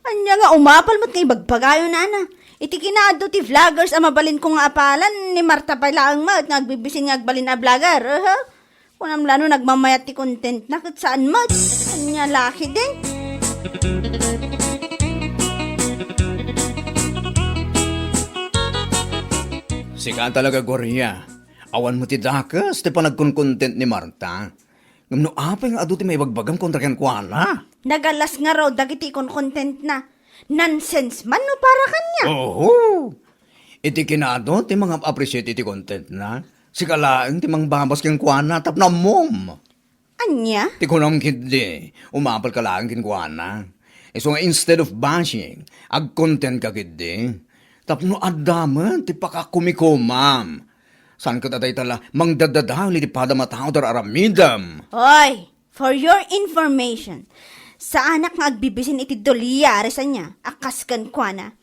Ania nga umapal met nga ibagbagayo, nana? Iti kinaadu ti vloggers a mabalinko nga apalan, ni Marta pay laeng met nga agbibisin nga agbalin a vlogger. Aha. Kunam la no nagmamayat ti contentna ket saan met. Ania la ketdin? Sika talaga, Goria. Awan met ti dakes ti panagkoncontent ni Marta. Ngem no apay nga adu ti maibagbagam kontra kenkuana? Nagalas ngarud dagiti ikoncontentna. Nonsense man no para kaniak. Oho! Iti kinaadu ti mangap-appreciate iti contentna, sika laeng ti mangbabas kenkuana tapno ammom. Ania? Ti kunam ketdi, umapalka laeng kenkuana. Isu nga instead of bashing, agcontentka ketdi. Tapno adda met ti pakakumikomam. Saan ket a dayta la mangdaddadael iti padam a tao ti ar-aramidem. Hoy, for your information, saanak nga agbibisin iti dolyares ania a kas kenkuana.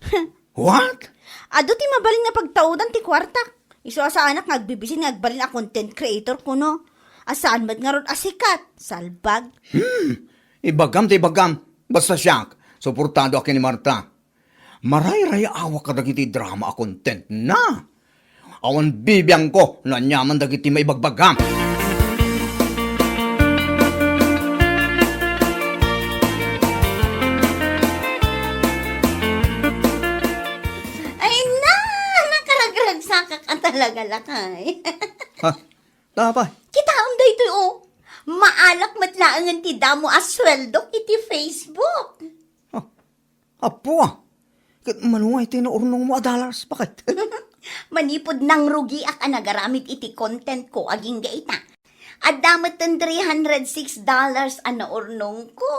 What? Adu ti mabalin nga pagtaudan ti kuartak. Isu a saanak nga agbibisin nga agbalin a content creator kuno. A saan met ngarud a sikat, salbag. Hmm, ibagam ti ibagam. Basta siak, suportado ak ken ni Marta. Marayray-awak kadagiti drama a contentna. Awan bibiangko no aniaman dagiti maibagbagam. Ay na, nakaragragsakak a talaga, lakay. Ha? Apay? Kitaem daytoy, o. Maalak met laengen ti damo a sueldok iti Facebook. Ha? Apo, a. Ket mano ngay ti naurnongmo a dollars? Baket? Manipud nangrugiak a nagaramid iti contentko agingga ita. Adda metten three hundred six dollars a naurnongko.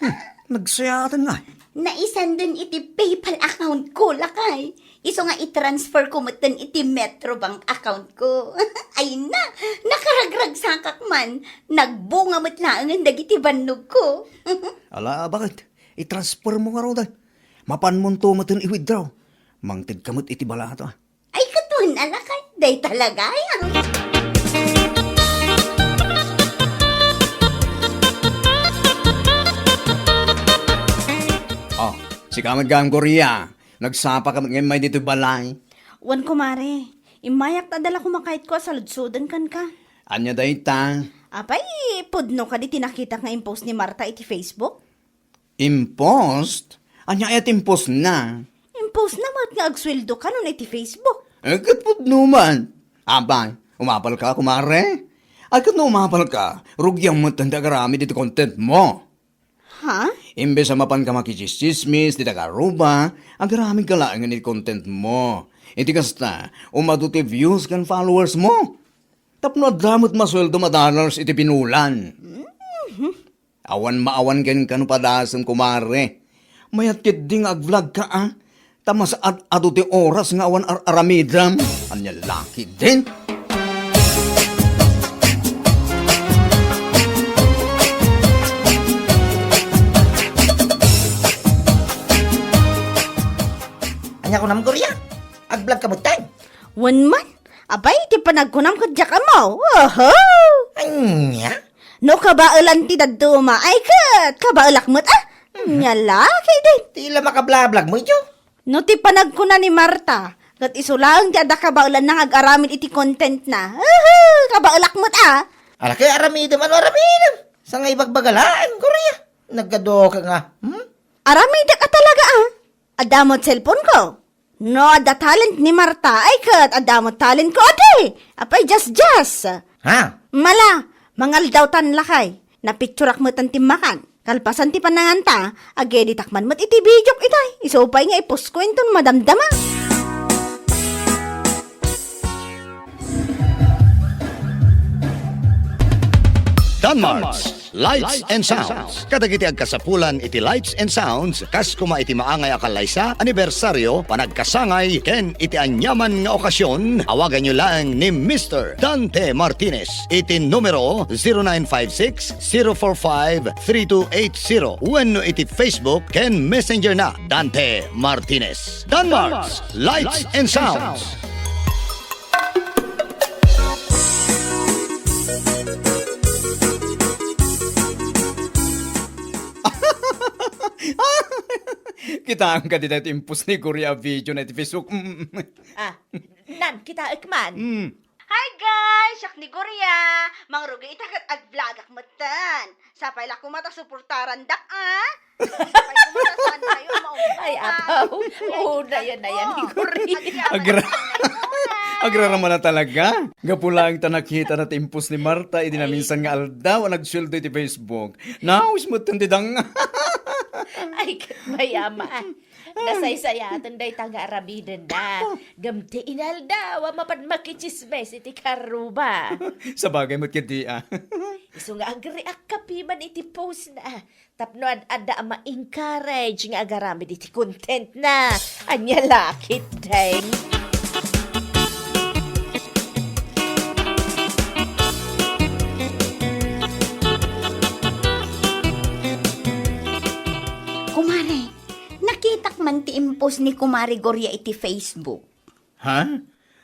Hmm, nagsayaaten ngay. Naisenden iti PayPal accountko, lakay. Isu nga i-transferko metten iti Metrobank accountko. Ay na, nakaragragsakak man. Nagbunga met laengen dagiti bannogko. Ala, baket? I-transfermo ngaruden. Mapanmonto metten i-withdraw. Mangtedka met iti balato, a. Ay, ket wen a, lakay, dayta la gayam. Oh, sika met gayam, Goria. Nagsapaka met ngay immay ditoy balay. Wen, kumare. Immayak ta adda la kumakayatko a saludsoden kenka. Ania dayta? Apay, pudno kadi ti nakitak nga impost ni Marta iti Facebook? Impost? Ania aya ti impostna? Impostna met nga agsueldo ka no iti Facebook. Eh, ket pudno man. Apay, umapalka, kumare? Ay, ket no umapalka, rugiam met ti agaramid iti content mo. Ha? Imbes a mapanka makichismis ti taga-Aruba, agaramidka laengen iti content mo. Iti kasta, umadu ti views ken followers mo. Tapno adda met masueldo a dollars iti binulan. Mhm. Awan maawan kenka no padasem, kumare. Mayat ketdi nga ag-vlog ka, a? Ta masaad-adu ti oras nga awan ar-aramidem. Ania la ketdin? Ania kunam, Gloria? Ag-vlog ka metten? Wen man. Apay, ti panagkunam ket diak ammo. Oho! Ania? No kabaelan ti dadduma, ay ket kabaelak met, a? Mhm. Ania la ketdin? Ti la makablablog mo, ijo? No ti panagkuna ni Marta, ket isu laeng ti adda kabaelanna nga ag-aramid iti contentna. Uhu, kabaelak met, a. Ala, ket aramidem, ano aramidem? Sa nga ibagbaga laeng, Gloria. Nagkado ka nga, hmm? Aramidek a talaga, a. Adda met cellphone ko. No adda talent ni Marta, ay ket adda met talent ko, adi. Apay, just, just. Ha? Mala, mangaldawtan lakay. Napicturak metten ti makan. Kalpasan ti pananganta, ageditak man met iti videok itay. Isu pay nga i-post ko inton madamdama. Danmarts Lights and Sounds. Kadagiti agkasapulan iti Lights and Sounds, kas koma iti maangay a kallaysa, anibersaryo, panagkasangay, ken iti aniaman nga okasyon, awaganyo laeng ni Mister Dante Martinez iti numero zero nine five six, zero four five, three two eight zero wenno iti Facebook ken Messenger na, Dante Martinez. Danmarts, Lights and Sounds. Kitaenka dita ti impost ni Gloria a video na iti Facebook. Mm. Ah, nan, kitaek man. Mm. Hi guys! Siak ni Gloria. Mangrugi ita ket ag-vlogak metten. Sapay la koma ta suportarandak, a? Sapay koma ta saan kayo a maungkay. Ay, apaw. Ay, oo, dayan, dayan, ni Gloria. Agra-, agrarama na talaga. Gapu laeng ta nakita na ti impost ni Marta idi naminsan nga aldaw a nagsueldo iti Facebook. Naawis metten ti dang. Ay, ket mayama. Nasaysayaten dayta nga aramiden da. Ngem ti inaldaw a mapan makichismes iti karruba. Sabagay met ketdi, a. Isu nga agreact ka piman iti post na. Tapno ad-adda a ma-encourage nga agaramid iti content na. Ania la ketdin? Kumare, nakitak man ti impost ni Kumare Gloria iti Facebook. Ha?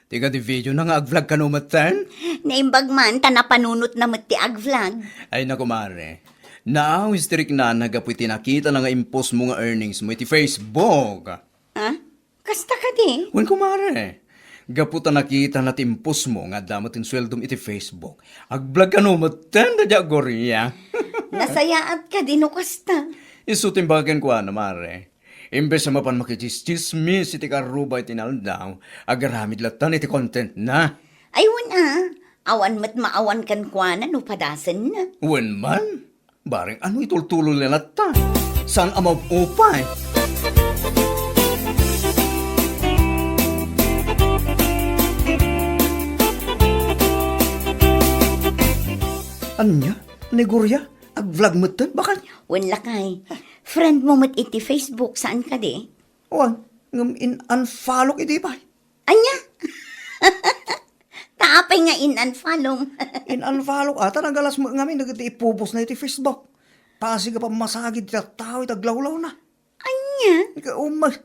Ti kadi video na nga ag-vlog kano metten? Naimbag man ta napanunot na met ti ag-vlog. Ay, naku, mare. Naawis ti riknana gapu iti nakita na nga impost mo nga earnings mo iti Facebook. Ha? Kasta kadi? Wen, kumare. Gapu ta nakita na ti impost mo nga adda met ti sueldom iti Facebook. Ag-vlog kano metten, da dia Gloria. Nasayaat kadi no kasta. Isu ti imbaga kenkuana, mare. Imbes a mapan makichismis iti karruba iti inaldaw, agaramid latta iti content na. Ay, wen a, awan met maawan kenkuana no padasenna. Wen man, bareng ano itultuloy na latta. Saan a maupay? Ania? Ni Gloria? Ag-vlog metten, baket? Wen lakay. Friend mo met iti Facebook, saan kadi? Wen, ngem in-unfollowk idi pay. Ania? Ta apay nga in-unfollow? In-unfollowk, a, ta nagalas met ngamin dagiti ipopost na iti Facebook. Pasig a pammasagid ti tattao iti aglawlawna. Ania? Ika, umay.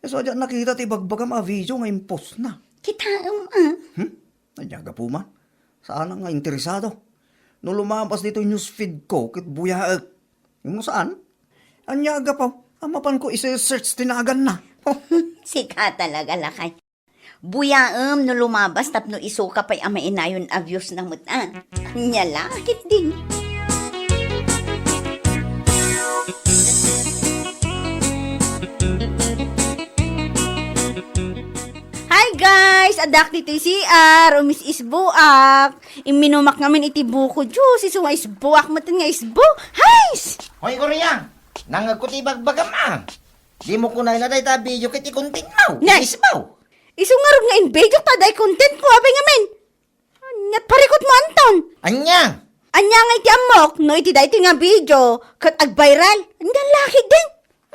Isu a diak nakita ti ibagbagam a video nga impost na. Kitaem, a. Hmm? Ania gapu man? Saanak nga interesado. No lumabas ditoy newsfeed ko, ket buyaek. Ngem no saan? Ania a gapu? A mapanko ise-search ti naganna. Sika talaga, lakay. Buyaem no lumabas tapno isuka pay a mainayon a views na met, a. Ania la ketdin. Hi guys! Addaak ditoy C R, umis-isboak. Imminumak ngamin iti buko juice, isu nga isboak met nga isbo. Hays! Hoy, Korea! Nangngegko ti ibagbagam, a. Dimo kunayna dayta a video ket i-content mo. Nay! Isbaw! Isu ngarud nga in-video ta day content ko, apay ngamin. Ania't parikut mo, Anton? Ania? Ania nga iti ammok, no iti daytoy nga video, ket ag-viral. Ania la ketdin?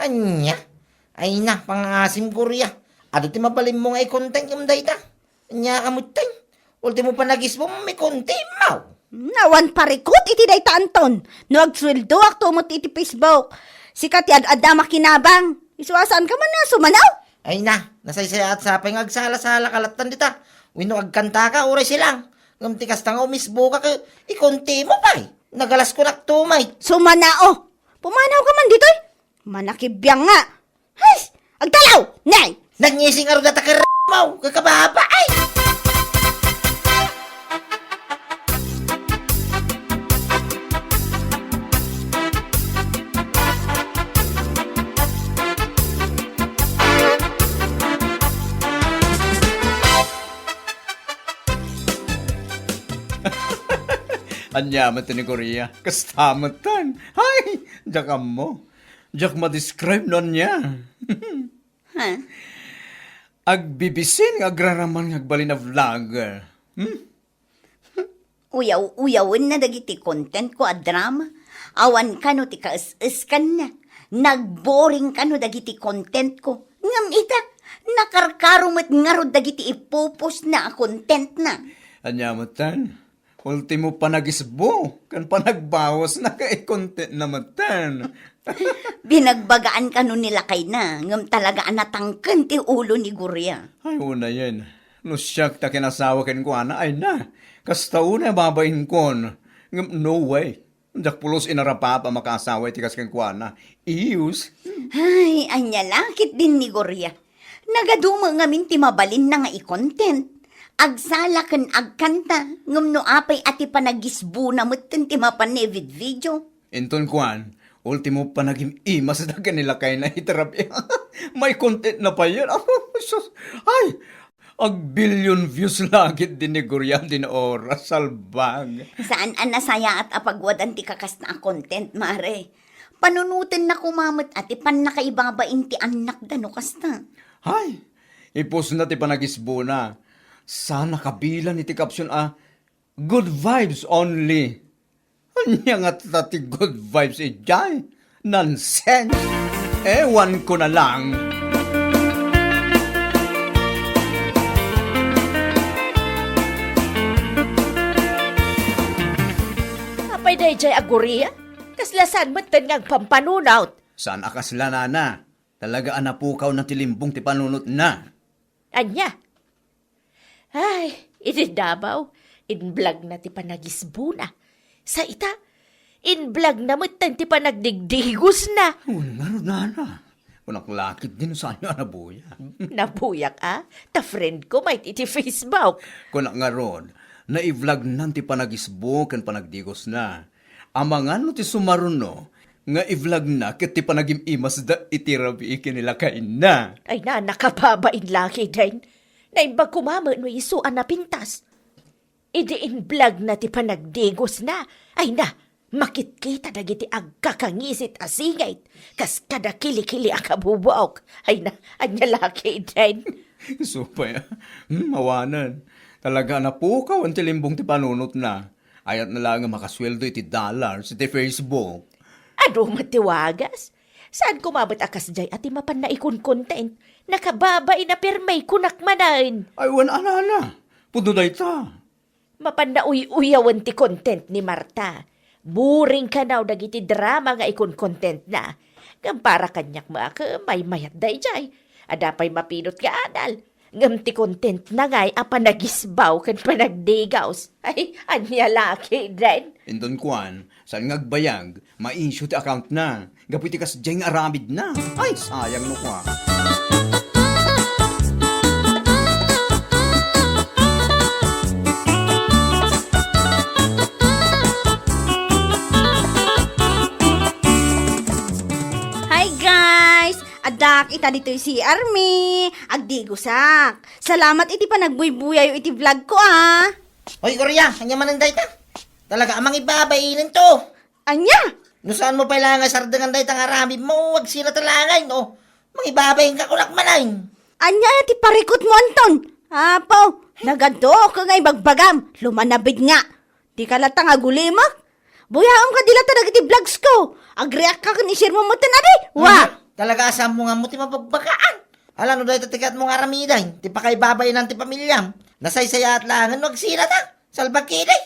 Ania? Ay na, pangaasim, Korea. Adu ti mabalin mo nga i-content ngem dayta. Ania ka met ten? Ultimo panagisbom, i-content mo. Awan parikut iti dayta, Anton. No agsueldoak to met iti Facebook, sika ti ad-adda makinabang. Isu a saanka man a sumanaw? Ay na, nasaysayaat sapay nga agsala-salaka lattan dita. Wenno agkantaka uray silang. Ngem ti kasta nga umisboka ket i-content mo pay. Nagalaskonakto met. Sumanao. Pumanawka man ditoy. Manakibiang nga. Hays! Agdalaw! Nay! Nangising a ruda ta ker-, mo! Kakababa! Ay! Ania met ni Korea? Kasta met ten. Hay! Diak ammo. Diak ma-describe no ania. Ha? Agbibisin nga agraraman nga agbalin a vlogger. Hmm? Uyaw-uyawenna dagiti content ko a drama. Awan kano ti kaes-eskanna. Nagboring kano dagiti content ko. Ngem ita, nakarkaro met ngarud dagiti ipupusna a contentna. Ania met ten? Ultimo panagisbo ken panagbawasna ket i-contentna met ten. Binagbagaan kano ni lakayna, ngem talaga a natangken ti ulo ni Guria. Ay, unayen. No siak ta kinasawa kenkuana, ay na. Kasta unay a babainkon. Ngem no way. Diak pulos inarapap a makaasawa iti kas kenkuana. Iyus. Ay, ania la ketdin ni Guria. Nagadu met ngamin ti mabalinna nga i-content. Agsala ken agkanta, ngem no apay a ti panagisbona metten ti mapan ni video. Inton kuan, ultimo panagim-imasda ken ni lakayna iti rabii. May content na payen. Sus, ay, agbillion views la ketdin ni Guria din oras, salbag. Saan a nasayaat a pagwadan ti kakasta a content, mare. Panunotenna koma met a ti pannakaibabain ti annakda no kasta. Hay, ipusna ti panagisbona. Saan a kabilan iti caption a, "Good vibes only." Ania ngata ti good vibes idiay? Nonsense! Ewan ko na lang. Apay daydiay a Guria? Kasla saan metten nga agpampanunot? Saan a kasla, nana? Talaga a napukawna ti limbong ti panunotna. Ania? Ay, idi Davao, in-vlogna ti panagisbona. Sa ita, in-vlogna metten ti panagdigdigosna. Wen ngarud, nana. Kunak la ketdin no saanyo a nabuyak. Nabuyak, a? Ta friend ko met iti Facebook. Kunak ngarud, nai-vlognan ti panagisbo ken panagdigosna. Amangan no ti sumaruno nga i-vlogna ket ti panagim-imasda iti rabii ken ni lakayna. Ay na, nakababain la ketdin. Naimbag koma met no isu a napintas. Idi in-vlogna ti panagdigosna, ay na, makitkita dagiti agkakangisit a singit, kas kada kilikili a kabubuok. Ay na, ania la ketdin. Isu pay, a. Hmm, awanen. Talaga a napukawan ti limbong ti panunotna. Ayatna laeng a makasueldo iti dollars iti Facebook. Adu met ti wagas. Saan koma met a kasdiay a ti mapan naikonkontent. Nakababain a pirmi kunak manen. Ay, wen a, nana. Pudno dayta. Mapan nauy-uyawen ti content ni Marta. Boring kanaw dagiti drama nga ikonkontentna. Ngem para kaniak met a maymayat daydiay. Adda pay mapinot nga adal. Ngem ti contentna ngay a panagisbaw ken panagdigaws. Ay, ania la ketdin. Inton kuan, saan nga agbayag, ma-issue ti accountna. Gapu iti kasdiay nga aramidna. Ay, sayang no kua. Addak ita ditoy C R mi. Agdigusak. Salamat iti panagbuybuyayo iti vlog ko, ah. Hoy, Gloria, ania manen dayta? Talaga a mangibabain to. Ania? No saan mo pay la nga sardengan dayta nga aramidmo, agsina ta la ngay, no? Mangibabain ka kunak manen. Ania ti parikutmo, Anton? Apo, nagaduok nga ibagbagam. Lumanabid nga. Dika latta nga agulimek. Buyaem kadi latta dagiti vlogs ko. Agreact ka ken i-share mo metten, adi? Wa! Mhm. Talaga a sammonganmo ti mabagbagaan. Ala, no dayta ti kayatmo nga aramiden, ti pakaibabainan ti pamiliam. Nasaysayaat laengen no agsina ta. Salbakili.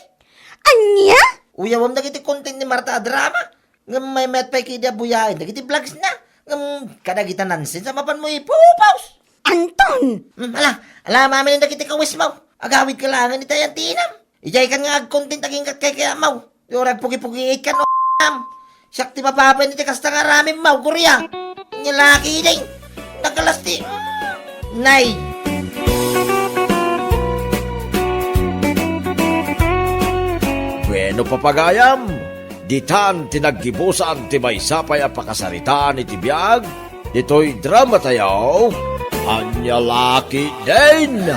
Ania? Uyawem dagiti content ni Marta a drama. Ngem maymayat pay kadi a buyaen dagiti vlogs na. Ngem kadagita nonsense a mapanmo ipu-post. Anton! Hmm, ala, ala, maminin dagiti kawismo. Agawid ka laengen ita yan ti inam. Idiay kan nga agkontent aginggat kay kayatmo. Di ora agpugi-pugiit kan, o, am. Siak ti mapapan iti kasta nga aramidmo, Gloria. Ania la ketdi. Nagkalas ti, nay. Bueno, papagayam, ditan ti naggibusan ti maysa pay a pakasaritaan iti biag ditoy dramatayo, Ania la ketdin.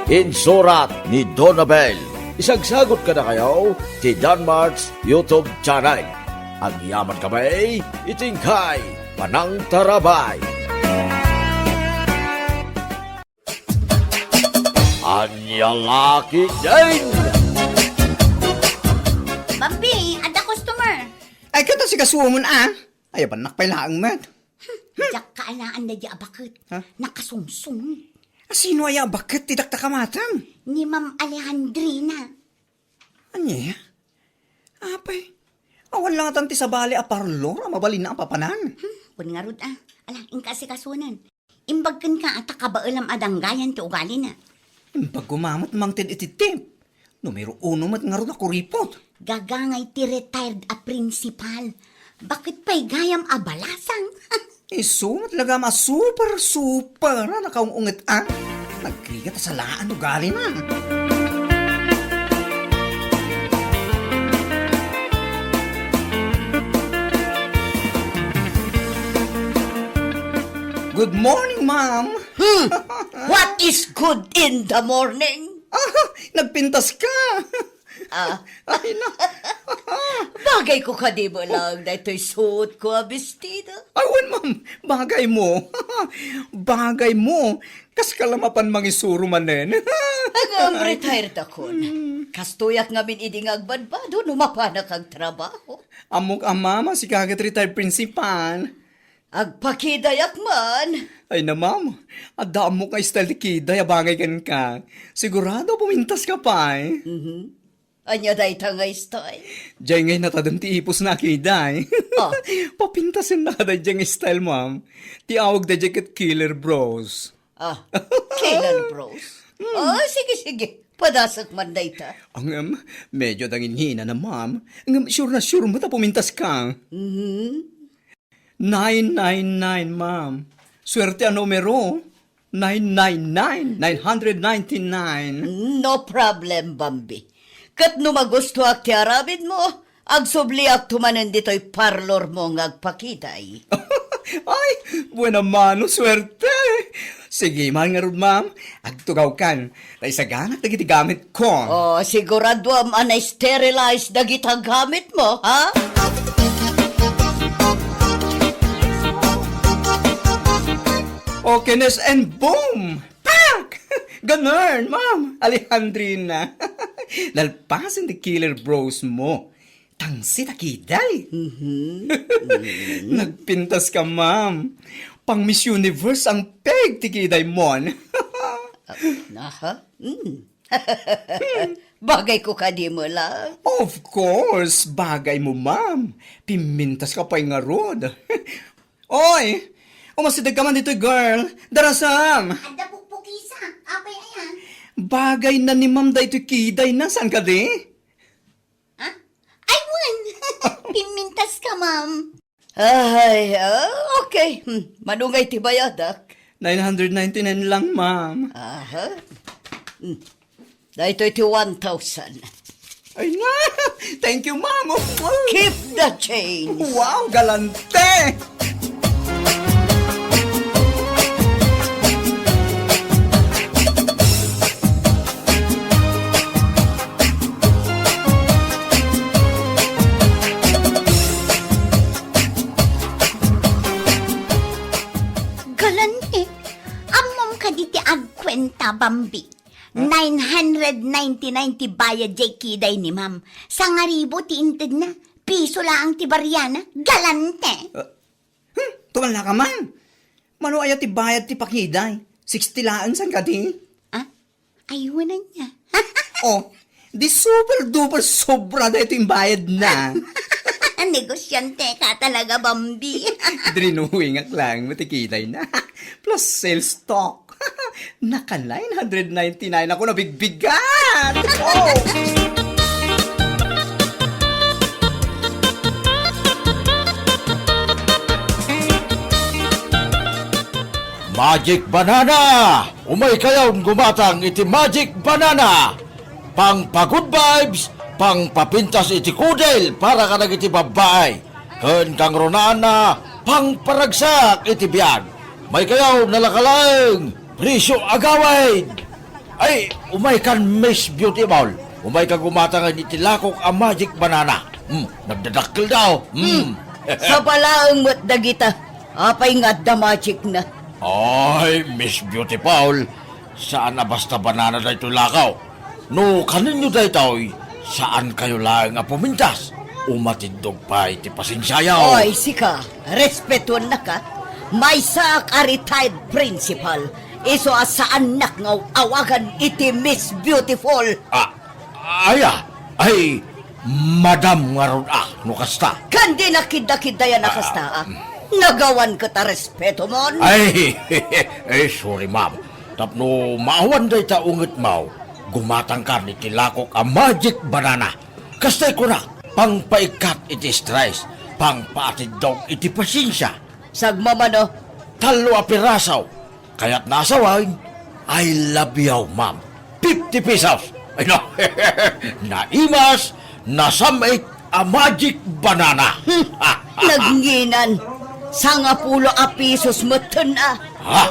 Insurat ni Donabel. Isagsagot kadakayo ti Danmart's YouTube channel. Agyaman kami iti inkay panangtarabay. Ania la ketdin. Bambi, adda customer. Ay, ket asikasuomon, a. Ayabannak pay laeng met. Diak kaalaan daydi a baket. Ha? Nakasungsong. A, sino aya a baket ti dakta kamatam? Ni Ma'am Alejandrina. Ania? Apay, awan la ngatan ti sabali a parlor a mabalinna a papanan. Hmm, wen ngarud, a. Ala, inka asikasunen. Imbag kenka a ta kabaelam a danggayan ti ugalina. Imbagko met mangted iti tip. Numero uno met ngarud a kuripot. Gagangay ti retired a principal. Baket pay gayam a balasang. Isu met lagam a super, super a nakaung-unget a. Nagrigat a salaan ugalina. Good morning, ma'am. Hmm. What is good in the morning? Ah, nagpintas ka. Ah. Ay, na. Bagay ko kadi met lang daytoy suot ko a bestida. Ay, wen, ma'am. Bagay mo. Bagay mo. Kas ka la mapan mangisuro manen. Ngem retired akon. Hmm. Kastoyak ngamin idi nga agbadbado no mapanak agtrabaho. Ammok a, ma'am, a sika ket retired principal. Agpakidayak man. Ay na, ma'am. Adda ammok nga style ti kiday a bagay kenka. Sigurado a pumintas ka pay. Mhm. Ania dayta nga style? Diay nga inatadem ti ipusna a kiday. Ah. Papintasenna ka daydiay nga style, ma'am. Ti awag daydiay ket killer brows. Ah, killer brows. Hmm. Ah, sige, sige. Padasek man dayta. Ngem, medyo nanginhinana, ma'am. Ngem, sure na sure met a pumintas ka. Mhm. Nine nine nine, ma'am. Suerte a numero. Nine nine nine, nine hundred ninety-nine. No problem, Bambi. Ket no magustuak ti aramidmo, agsubliakto manen ditoy parlor mo nga agpakiday. Ay, buena mano, suerte. Sige man ngarud, ma'am. Agtugawkan. Ta isaganak dagiti gamit ko. Oh, siguraduam a na-sterilize dagita gamit mo, ha? Okaynes and boom! Pak! Ganun, ma'am. Alejandrina. Nalpasen ti killer brows mo. Tangsit a kiday. Mhm. Nagpintas ka, ma'am. Pang Miss Universe ang peg ti kiday mon. Ah, aha. Mm. Bagay ko kadi met lang. Of course, bagay mo, ma'am. Pimintas ka pay ngarud. Oy, umasideg ka man ditoy, girl. Darasam. Adda pukpukisa. Apay aya? Bagay na ni ma'am daytoy kiday na. Saan kadi? Ha? Ay, wen! Pimintas ka, ma'am. Ay, ah, okay. Hmm, mano ngay ti bayadak? Nine hundred ninety-nine lang, ma'am. Aha. Hmm. Daytoy ti one thousand. Ay na! Thank you, ma'am. Wow. Keep the change. Wow, galante! Bambi, nine hundred ninety-nine ti bayad jay kiday ni ma'am. Sangaribu ti intedna. Piso laeng ti bariana. Galante! Ah, hmm, tumala ka man. Mano aya ti bayad ti pakiday? Sixty laeng san kadi? Ah, ayunan niya. Oh, di super duper sobra daytoy imbayad na. Negosyante ka talaga, Bambi. Drinowingak lang mo ti kiday na. Plus sales talk. Naka nine hundred ninety-nine ako nabigbigan! Oh! Magic Banana! Umay kayon gumatang iti Magic Banana! Pang pa-good vibes, pang papintas iti kudel para kadagiti babbai, ken kangrunaanna, pang paragsak iti biag. May kayaw nalakalaeng, presyo agawid. Ay, umay kan Miss Beautiful. Umay ka gumatangan iti lakok a magic banana. Hmm, nagdadakkel daw. Hmm. Hmm. Sabalaeng met dagita. Apay nga adda magic na? Ay, Miss Beautiful, saan a basta banana daytoy lakaw. No kaninyo daytoy, saan kayo laeng a pumintas. Umatiddog pay ti pasensiayo. Oy, sika, respetuennaka. Maysaak a retired principal. Isu a saannak nga awagan iti Miss Beautiful. Ah, aya, ay, madam ngarud a, no kasta. Kan di nakidda-kiddayan a kasta, ah. Nagawan ket a respeto mon. Ay, ay, sorry, ma'am. Tapno maawan dayta unget maw, gumatangkan iti lakok a magic banana. Kastay kuna, pangpaikkat iti stress, pangpaatiddog iti pasensia. Sagmamano. Tallo a piraso. Kayatna a sawen, "I love you, ma'am." Fifty pesos. Ay, no. Naimas, nasam-it a magic banana. Hmm. Nagnginan. Sangapulo a pesos metten a. Ha?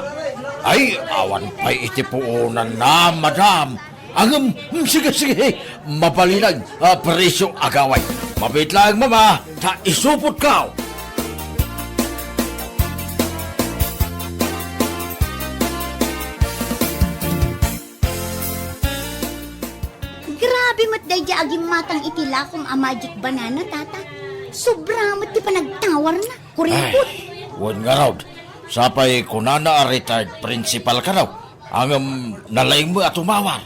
Ay, awan pay iti puonanna, madam. Ngem, mm, sige, sige. Mabalin a, ah, presyo agaway. Mabiit laeng, mama, ta isupotka. Grabe met daydiay a gimmatang iti lakom a magic banana, tata. Sobra met ti panagtawarna. Kuripot. Ay, wen ngarud. Sapay kunana a retired principal kano. Ngem nalaing met a tumawar.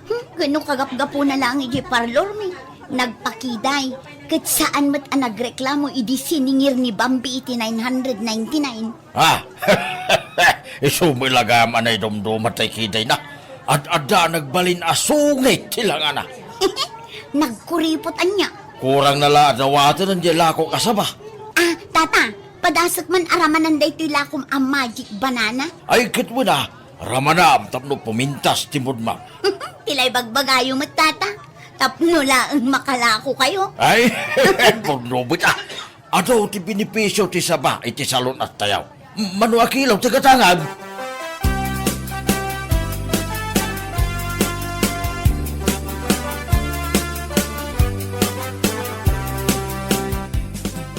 Hmm, ket no kagapgapuna laeng idiay parlormi, nagpakiday, ket saan met a nagreklamo idi siningir ni Bambi iti nine hundred ninety-nine. Ah, isu met la gayam a naidumduma tay kidayna. Ad-adda a nagbalin a sungit ti langana. Nagkuripot ania? Kurangna la a dawaten diay lakok a saba. Ah, tata, padasek man a ramanan daytoy lakom a magic banana? Ay, ket wen a, ramanam tapno pumintas ti moodmo. Ti la ibagbagayo met, tata. Tapno laeng makalakokayo. Ay, pudno met a. Adu ti benepisio ti saba iti salun-attayo. Mano a kilo ti gatangam?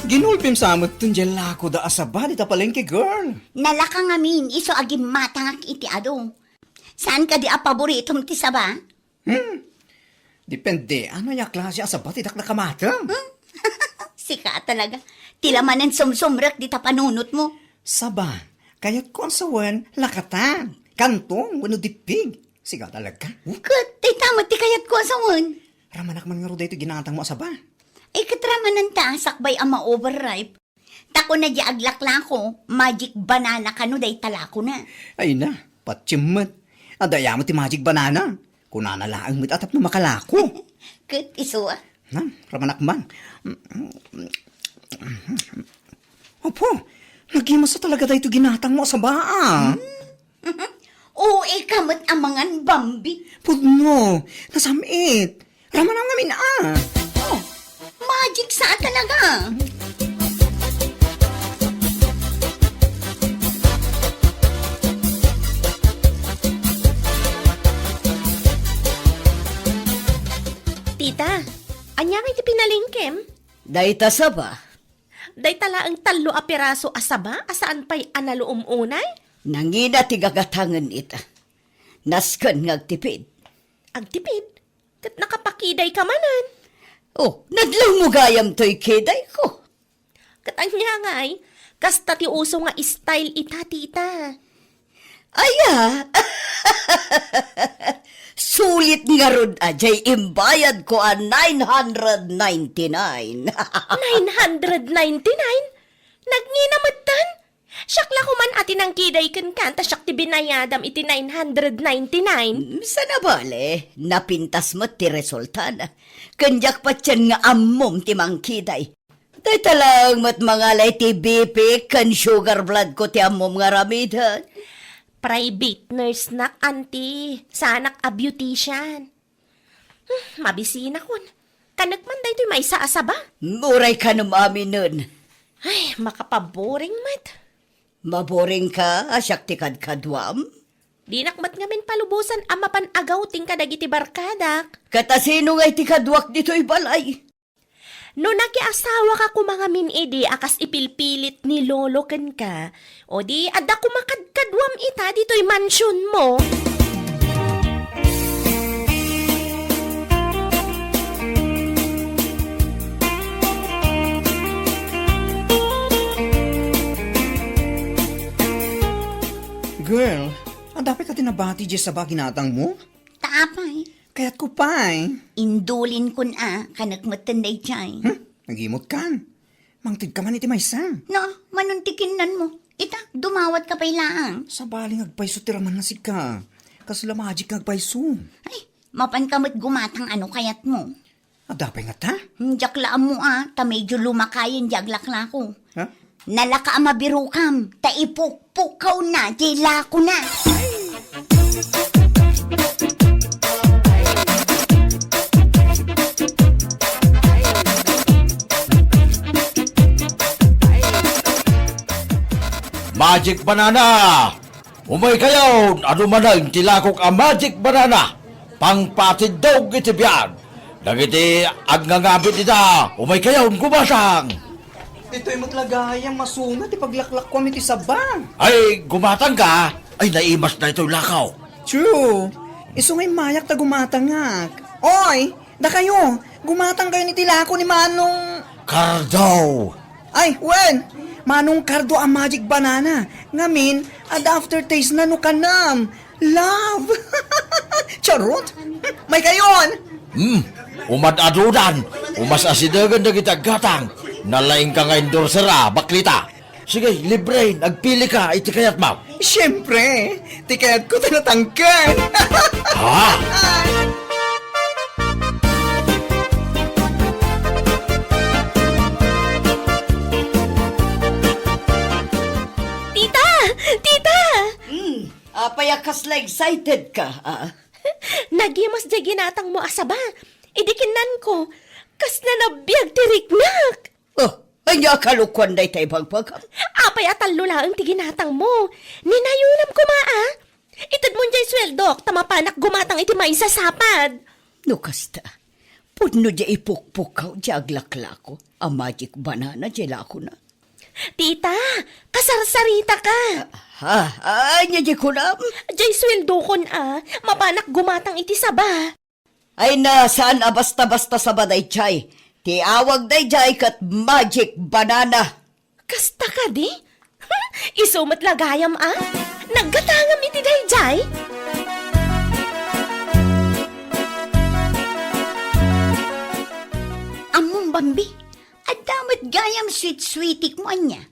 Ginulpim sa met diay lakoda a saba dita palengke, girl. Nalaka ngamin, isu a gimmatangak iti adu. Saan kadi a paboritom ti saba? Hmm. Depende, ania a klase a saba ti dakdakamatem? Hmm? Sika talaga. Ti la manen sumsumrek dita panunotmo. Saba, kayatko a sawen, lakatan, kantong, wenno dippig. Sika talaga. Ket, dayta met ti kayatko a sawen. Ramanak man ngarud daytoy ginatangmo a saba. Ay, ket ramananta, sakbay a ma-overripe. Ta kuna diay aglaklako, magic banana kano dayta lakona. Ay na, patiem met. Adda aya met ti magic banana. Kunana laeng met a tapno makalako. Ket isu a. Na, ramanak man. Apo, nagimasa talaga daytoy ginatangmo a saba, a. Hmm? O, ika met a mangan, Bambi. Pudno, nasam-it. Ramanam ngamin a. Oh, magic sa talaga. Tita, ania ngay ti pinalengkem? Dayta saba. Dayta laeng tallo a piraso a saba a saan pay a naluom unay? Nangina ti gagatangen ita. Nasken nga agtipid. Agtipid? Ket nakapakidayka manen. Oh, nadlawmo gayam toy kidayko. Ket ania ngay, kasta ti uso nga style ita, tita. Aya! Sulit ngarud a jay imbayadko a nine hundred ninety-nine. Nine hundred ninety-nine? Nagngina metten? Siak la koman a ti nangkiday kenka, ta siak ti binayadam iti nine hundred ninety-nine. Mm, saan a bale, napintas met ti resultana. Ken diak patien nga ammom ti mangkiday. Dayta laeng met mangala iti B P ken sugar blood ko ti ammom nga aramiden. Private nurse nak, auntie. Saanak a beautician. Hmm, mabisinakon. Kanek man daytoy maysa a saba. Uray kanom aminen. Ay, makapaboring met. Maboring ka, a siak ti kadkaduam? Dinak met ngamin palubosan a mapan agawting kadagiti barkadak. Ket asino ngay ti kaduak ditoy balay? No nakiasawaka koma ngamin idi a kas ipilpilit ni Lolo kenka, o di adda koma kadkaduam ita ditoy mansionmo. Girl, adda pay kadi nabati diay saba a ginatangmo? Ta apay? Kayatko pay. Indulinkon a, kanek metten daydiay. Hmm? Nagimutkan. Mangtedka man iti maysa. No, manon ti kinnanmo. Ita, dumawatka pay laeng. Sabali nga agpayso ti ramanna sika. Kasla magic nga agpayso. Ay, mapanka met gumatang a no kayatmo. Adda pay ngata? Hmm, diak la ammo a, ta medyo lumakayen diay aglaklako. Ha? Nalaka a mabirokam, ta ipukpukkawna diay lakona. Magic banana! Umaykayon, adu manen ti lakok a magic banana, pangpatiddog iti biag. Dagiti agngangabit ida, umaykayon, gumatang! Ditoy met la gayam masuna ti paglaklakkuam iti saba. Ay, gumatangka? Ay, naimas daytoy lakaw. True. Isu nga immayak ta gumatangak. Oy, dakayo, gumatangkayon iti lako ni Manong Cardo. Ay, wen! Manong Cardo a magic banana. Ngamin, adda aftertaste na no kanam. Love! Charot! Maykayon! Hmm, umad-adudan. Umas asidegen dagiti aggatang. Nalaingka nga endorser a, baklita. Sige, libre, agpilika iti kayatmo. Siempre, ti kayatko ta natangken. Ha? Tita! Tita! Hmm, apay a kasla excited ka, ah? Nagimas diay ginatangmo a saba. Idi kinnanko, kasla nabiag ti riknak. Oh, ania a kalokoan dayta ibagbagam? Apay a tallo laeng ti ginatangmo? Ninayonam koma, a? Itedmon diay sueldok, ta mapanak gumatang iti maysa a sapad. No kasta, pudno diay ipukpukkaw diay aglaklako a magic banana diay lakona. Tita, kasarsaritaka. Ah, ha? Ania diay kunam? Diay sueldokon, a, mapanak gumatang iti saba. Ay na, saan a basta-basta saba daydiay. Ti awag daydiay ket magic banana. Kasta kadi? Isu met la gayam a? Naggatangam iti daydiay? Ammom, Bambi, adda met gayam sweet-sweetikmo ania?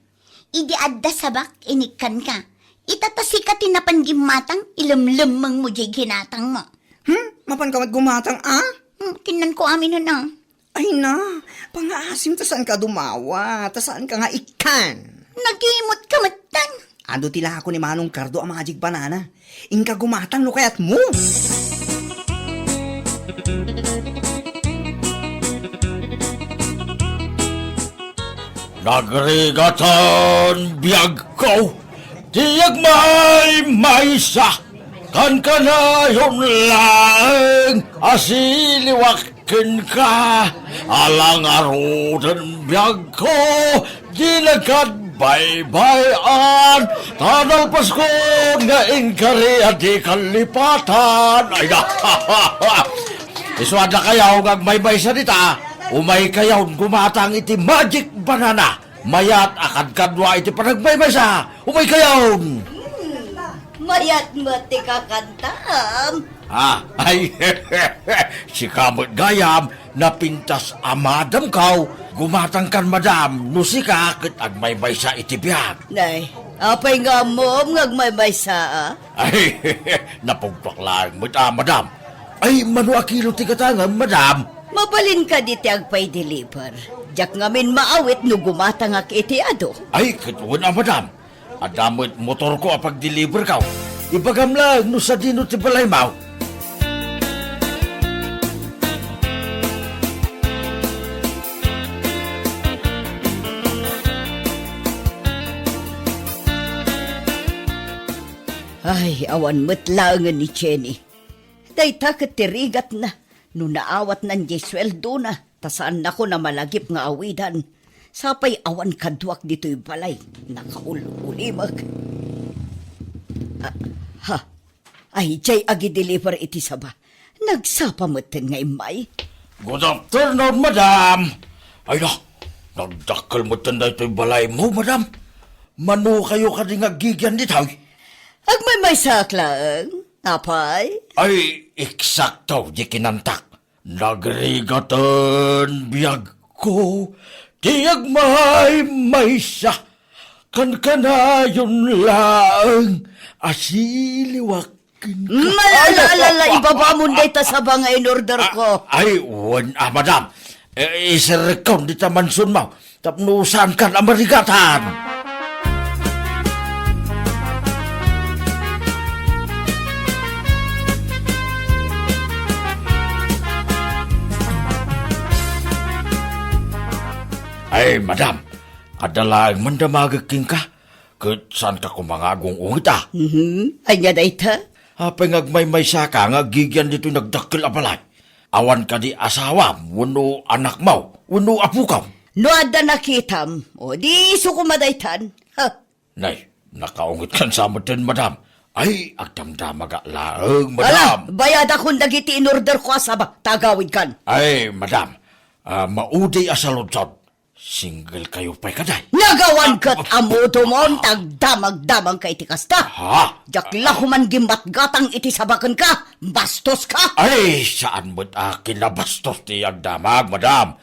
Idi adda sabak, inikkanka. Ita ta sika ti napan gimmatang, ilemlemmengmo diay ginatangmo. Hmm? Mapanka met gumatang, a? Hmm, kinnanko aminen, a. Ay na, pangaasim ta saanka a dumawa, ta saanka nga ikkan. Nagimutka metten. Adu ti lako ni Manong Cardo a magic banana. Inka gumatang no kayatmo. Nagrigatan biagko, ti agmaymaysa, kankanayon laeng a siliwak kenka, ala ngaruden biagko, di nagkad- Baybay-an, ta nalpaskon nga inkari a di kallipatan. Ay, na. Isu a dakayaw nga agmaymaysa dita, umaykayon gumatang iti magic banana. Mayat a kadkadua iti panagmaymaysa. Umaykayon. Hmm, mayat met ti kakantam. Ah, ay, sika met gayam, napintas a madamkaw, gumatangkan, madam, no sika ket agmaymaysa iti biag. Nay, apay nga ammom nga agmaymaysa, a? Ay, napugpak laeng met, a, madam. Ay, mano a kilo ti gatangem, madam? Mabalin kadi ti agpaideliver. Diak ngamin maawit no gumatangak iti adu. Ay, ket wen a, madam. Adda met motorko a pagdeliverkaw. Ibagam laeng no sadino ti balaymaw. Ay, awan met laengen ni Jenny. Dayta ket ti rigatna no naawatnan diay sueldona, ta saannakon a malagip nga awidan. Sapay awan kaduak ditoy balay, nakaul-ulimek. Ah, ha, ay, diay agideliver iti saba. Nagsapa metten nga immay. Good afternoon, madam. Ay na, nagdakkel metten daytoy balaymo, madam. Mano kayo kadi nga aggigian ditoy? Agmaymaysaak laeng, apay? Ay, eksakto, di kinantak. Nagrigaten biagko ti agmaymaysa, kankanayon laeng a siliwak kenka. Ay, ala, ala, ala, ibabamon dayta saba nga in-order ko. Ah, ay, wen a, madam. Eh, iserrekkon dita mansionmaw. Tapno saankan a marigatan. Ay, madam, adda laeng mandamagek kenka, ket saanka koma nga agung-ungit, a? Mhm. Ania dayta? Apay nga agmaymaysaka nga aggigian ditoy nagdakkel a balay? Awan kadi asawam wenno anakmo wenno apokam? No adda nakitam, o di isu koma daytan. Ha? Nay, nakaungitkan sa metten, madam. Ay, agdamdamagak laeng, madam. Ala, bayadakon dagiti in-orderko a saba, ta agawidkan. Ay, madam, ah, maudi a saludsod. Single kayo pay kadi? Nagawan ket ammodomon, ta agdamagdamagka iti kasta. Ha? Diak la koman gimmatgatang iti saba kenka. Bastoska. Ay, saan met a kinabastos ti agdamag, madam.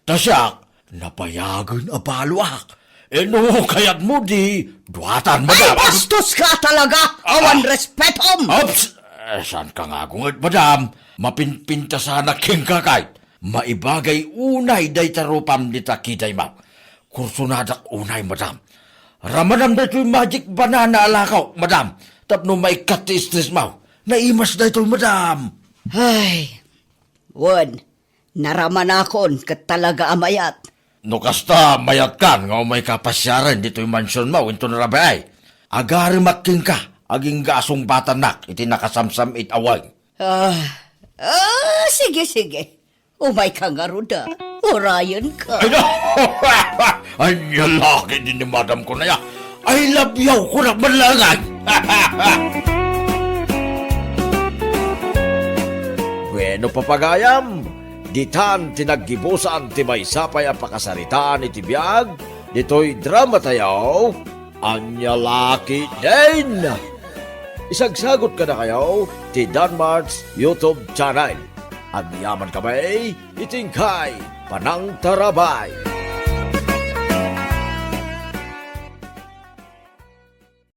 Ta siak, nabayagen a baloak. Eh, no kayatmo, di duatan, madam. Ay, bastoska talaga! Awan respetom! Ups! Eh, saanka nga agunget, madam. Mapinpintasanak kenka kay. Maibagay unay dayta rupam dita kidaymaw. Kursonadak unay, madam. Ramanam daytoy magic banana a lakaw, madam. Tapno maikkat ti stressmaw. Naimas daytoy, madam. Ay, wen, naramanakon ket talaga a mayat. No kasta, mayatkan nga umayka pasiaren ditoy mansionmaw inton rabii. Agarimak kenka, agingga a sungbatannak iti nakasamsam-it a weng. Ah, ah, sige, sige. Umayka ngarud a. Urayenka. Ay, na! Ania la ketdi ni madam ko na ya. I love you, kunak man laengan. Bueno, papagayam, ditan ti naggibusan ti maysa pay a pakasaritaan iti biag ditoy dramatayo, Ania la ketdin. Isagsagut kadakayo ti Danmart's YouTube channel. Agyamankami iti inkay panangtarabay.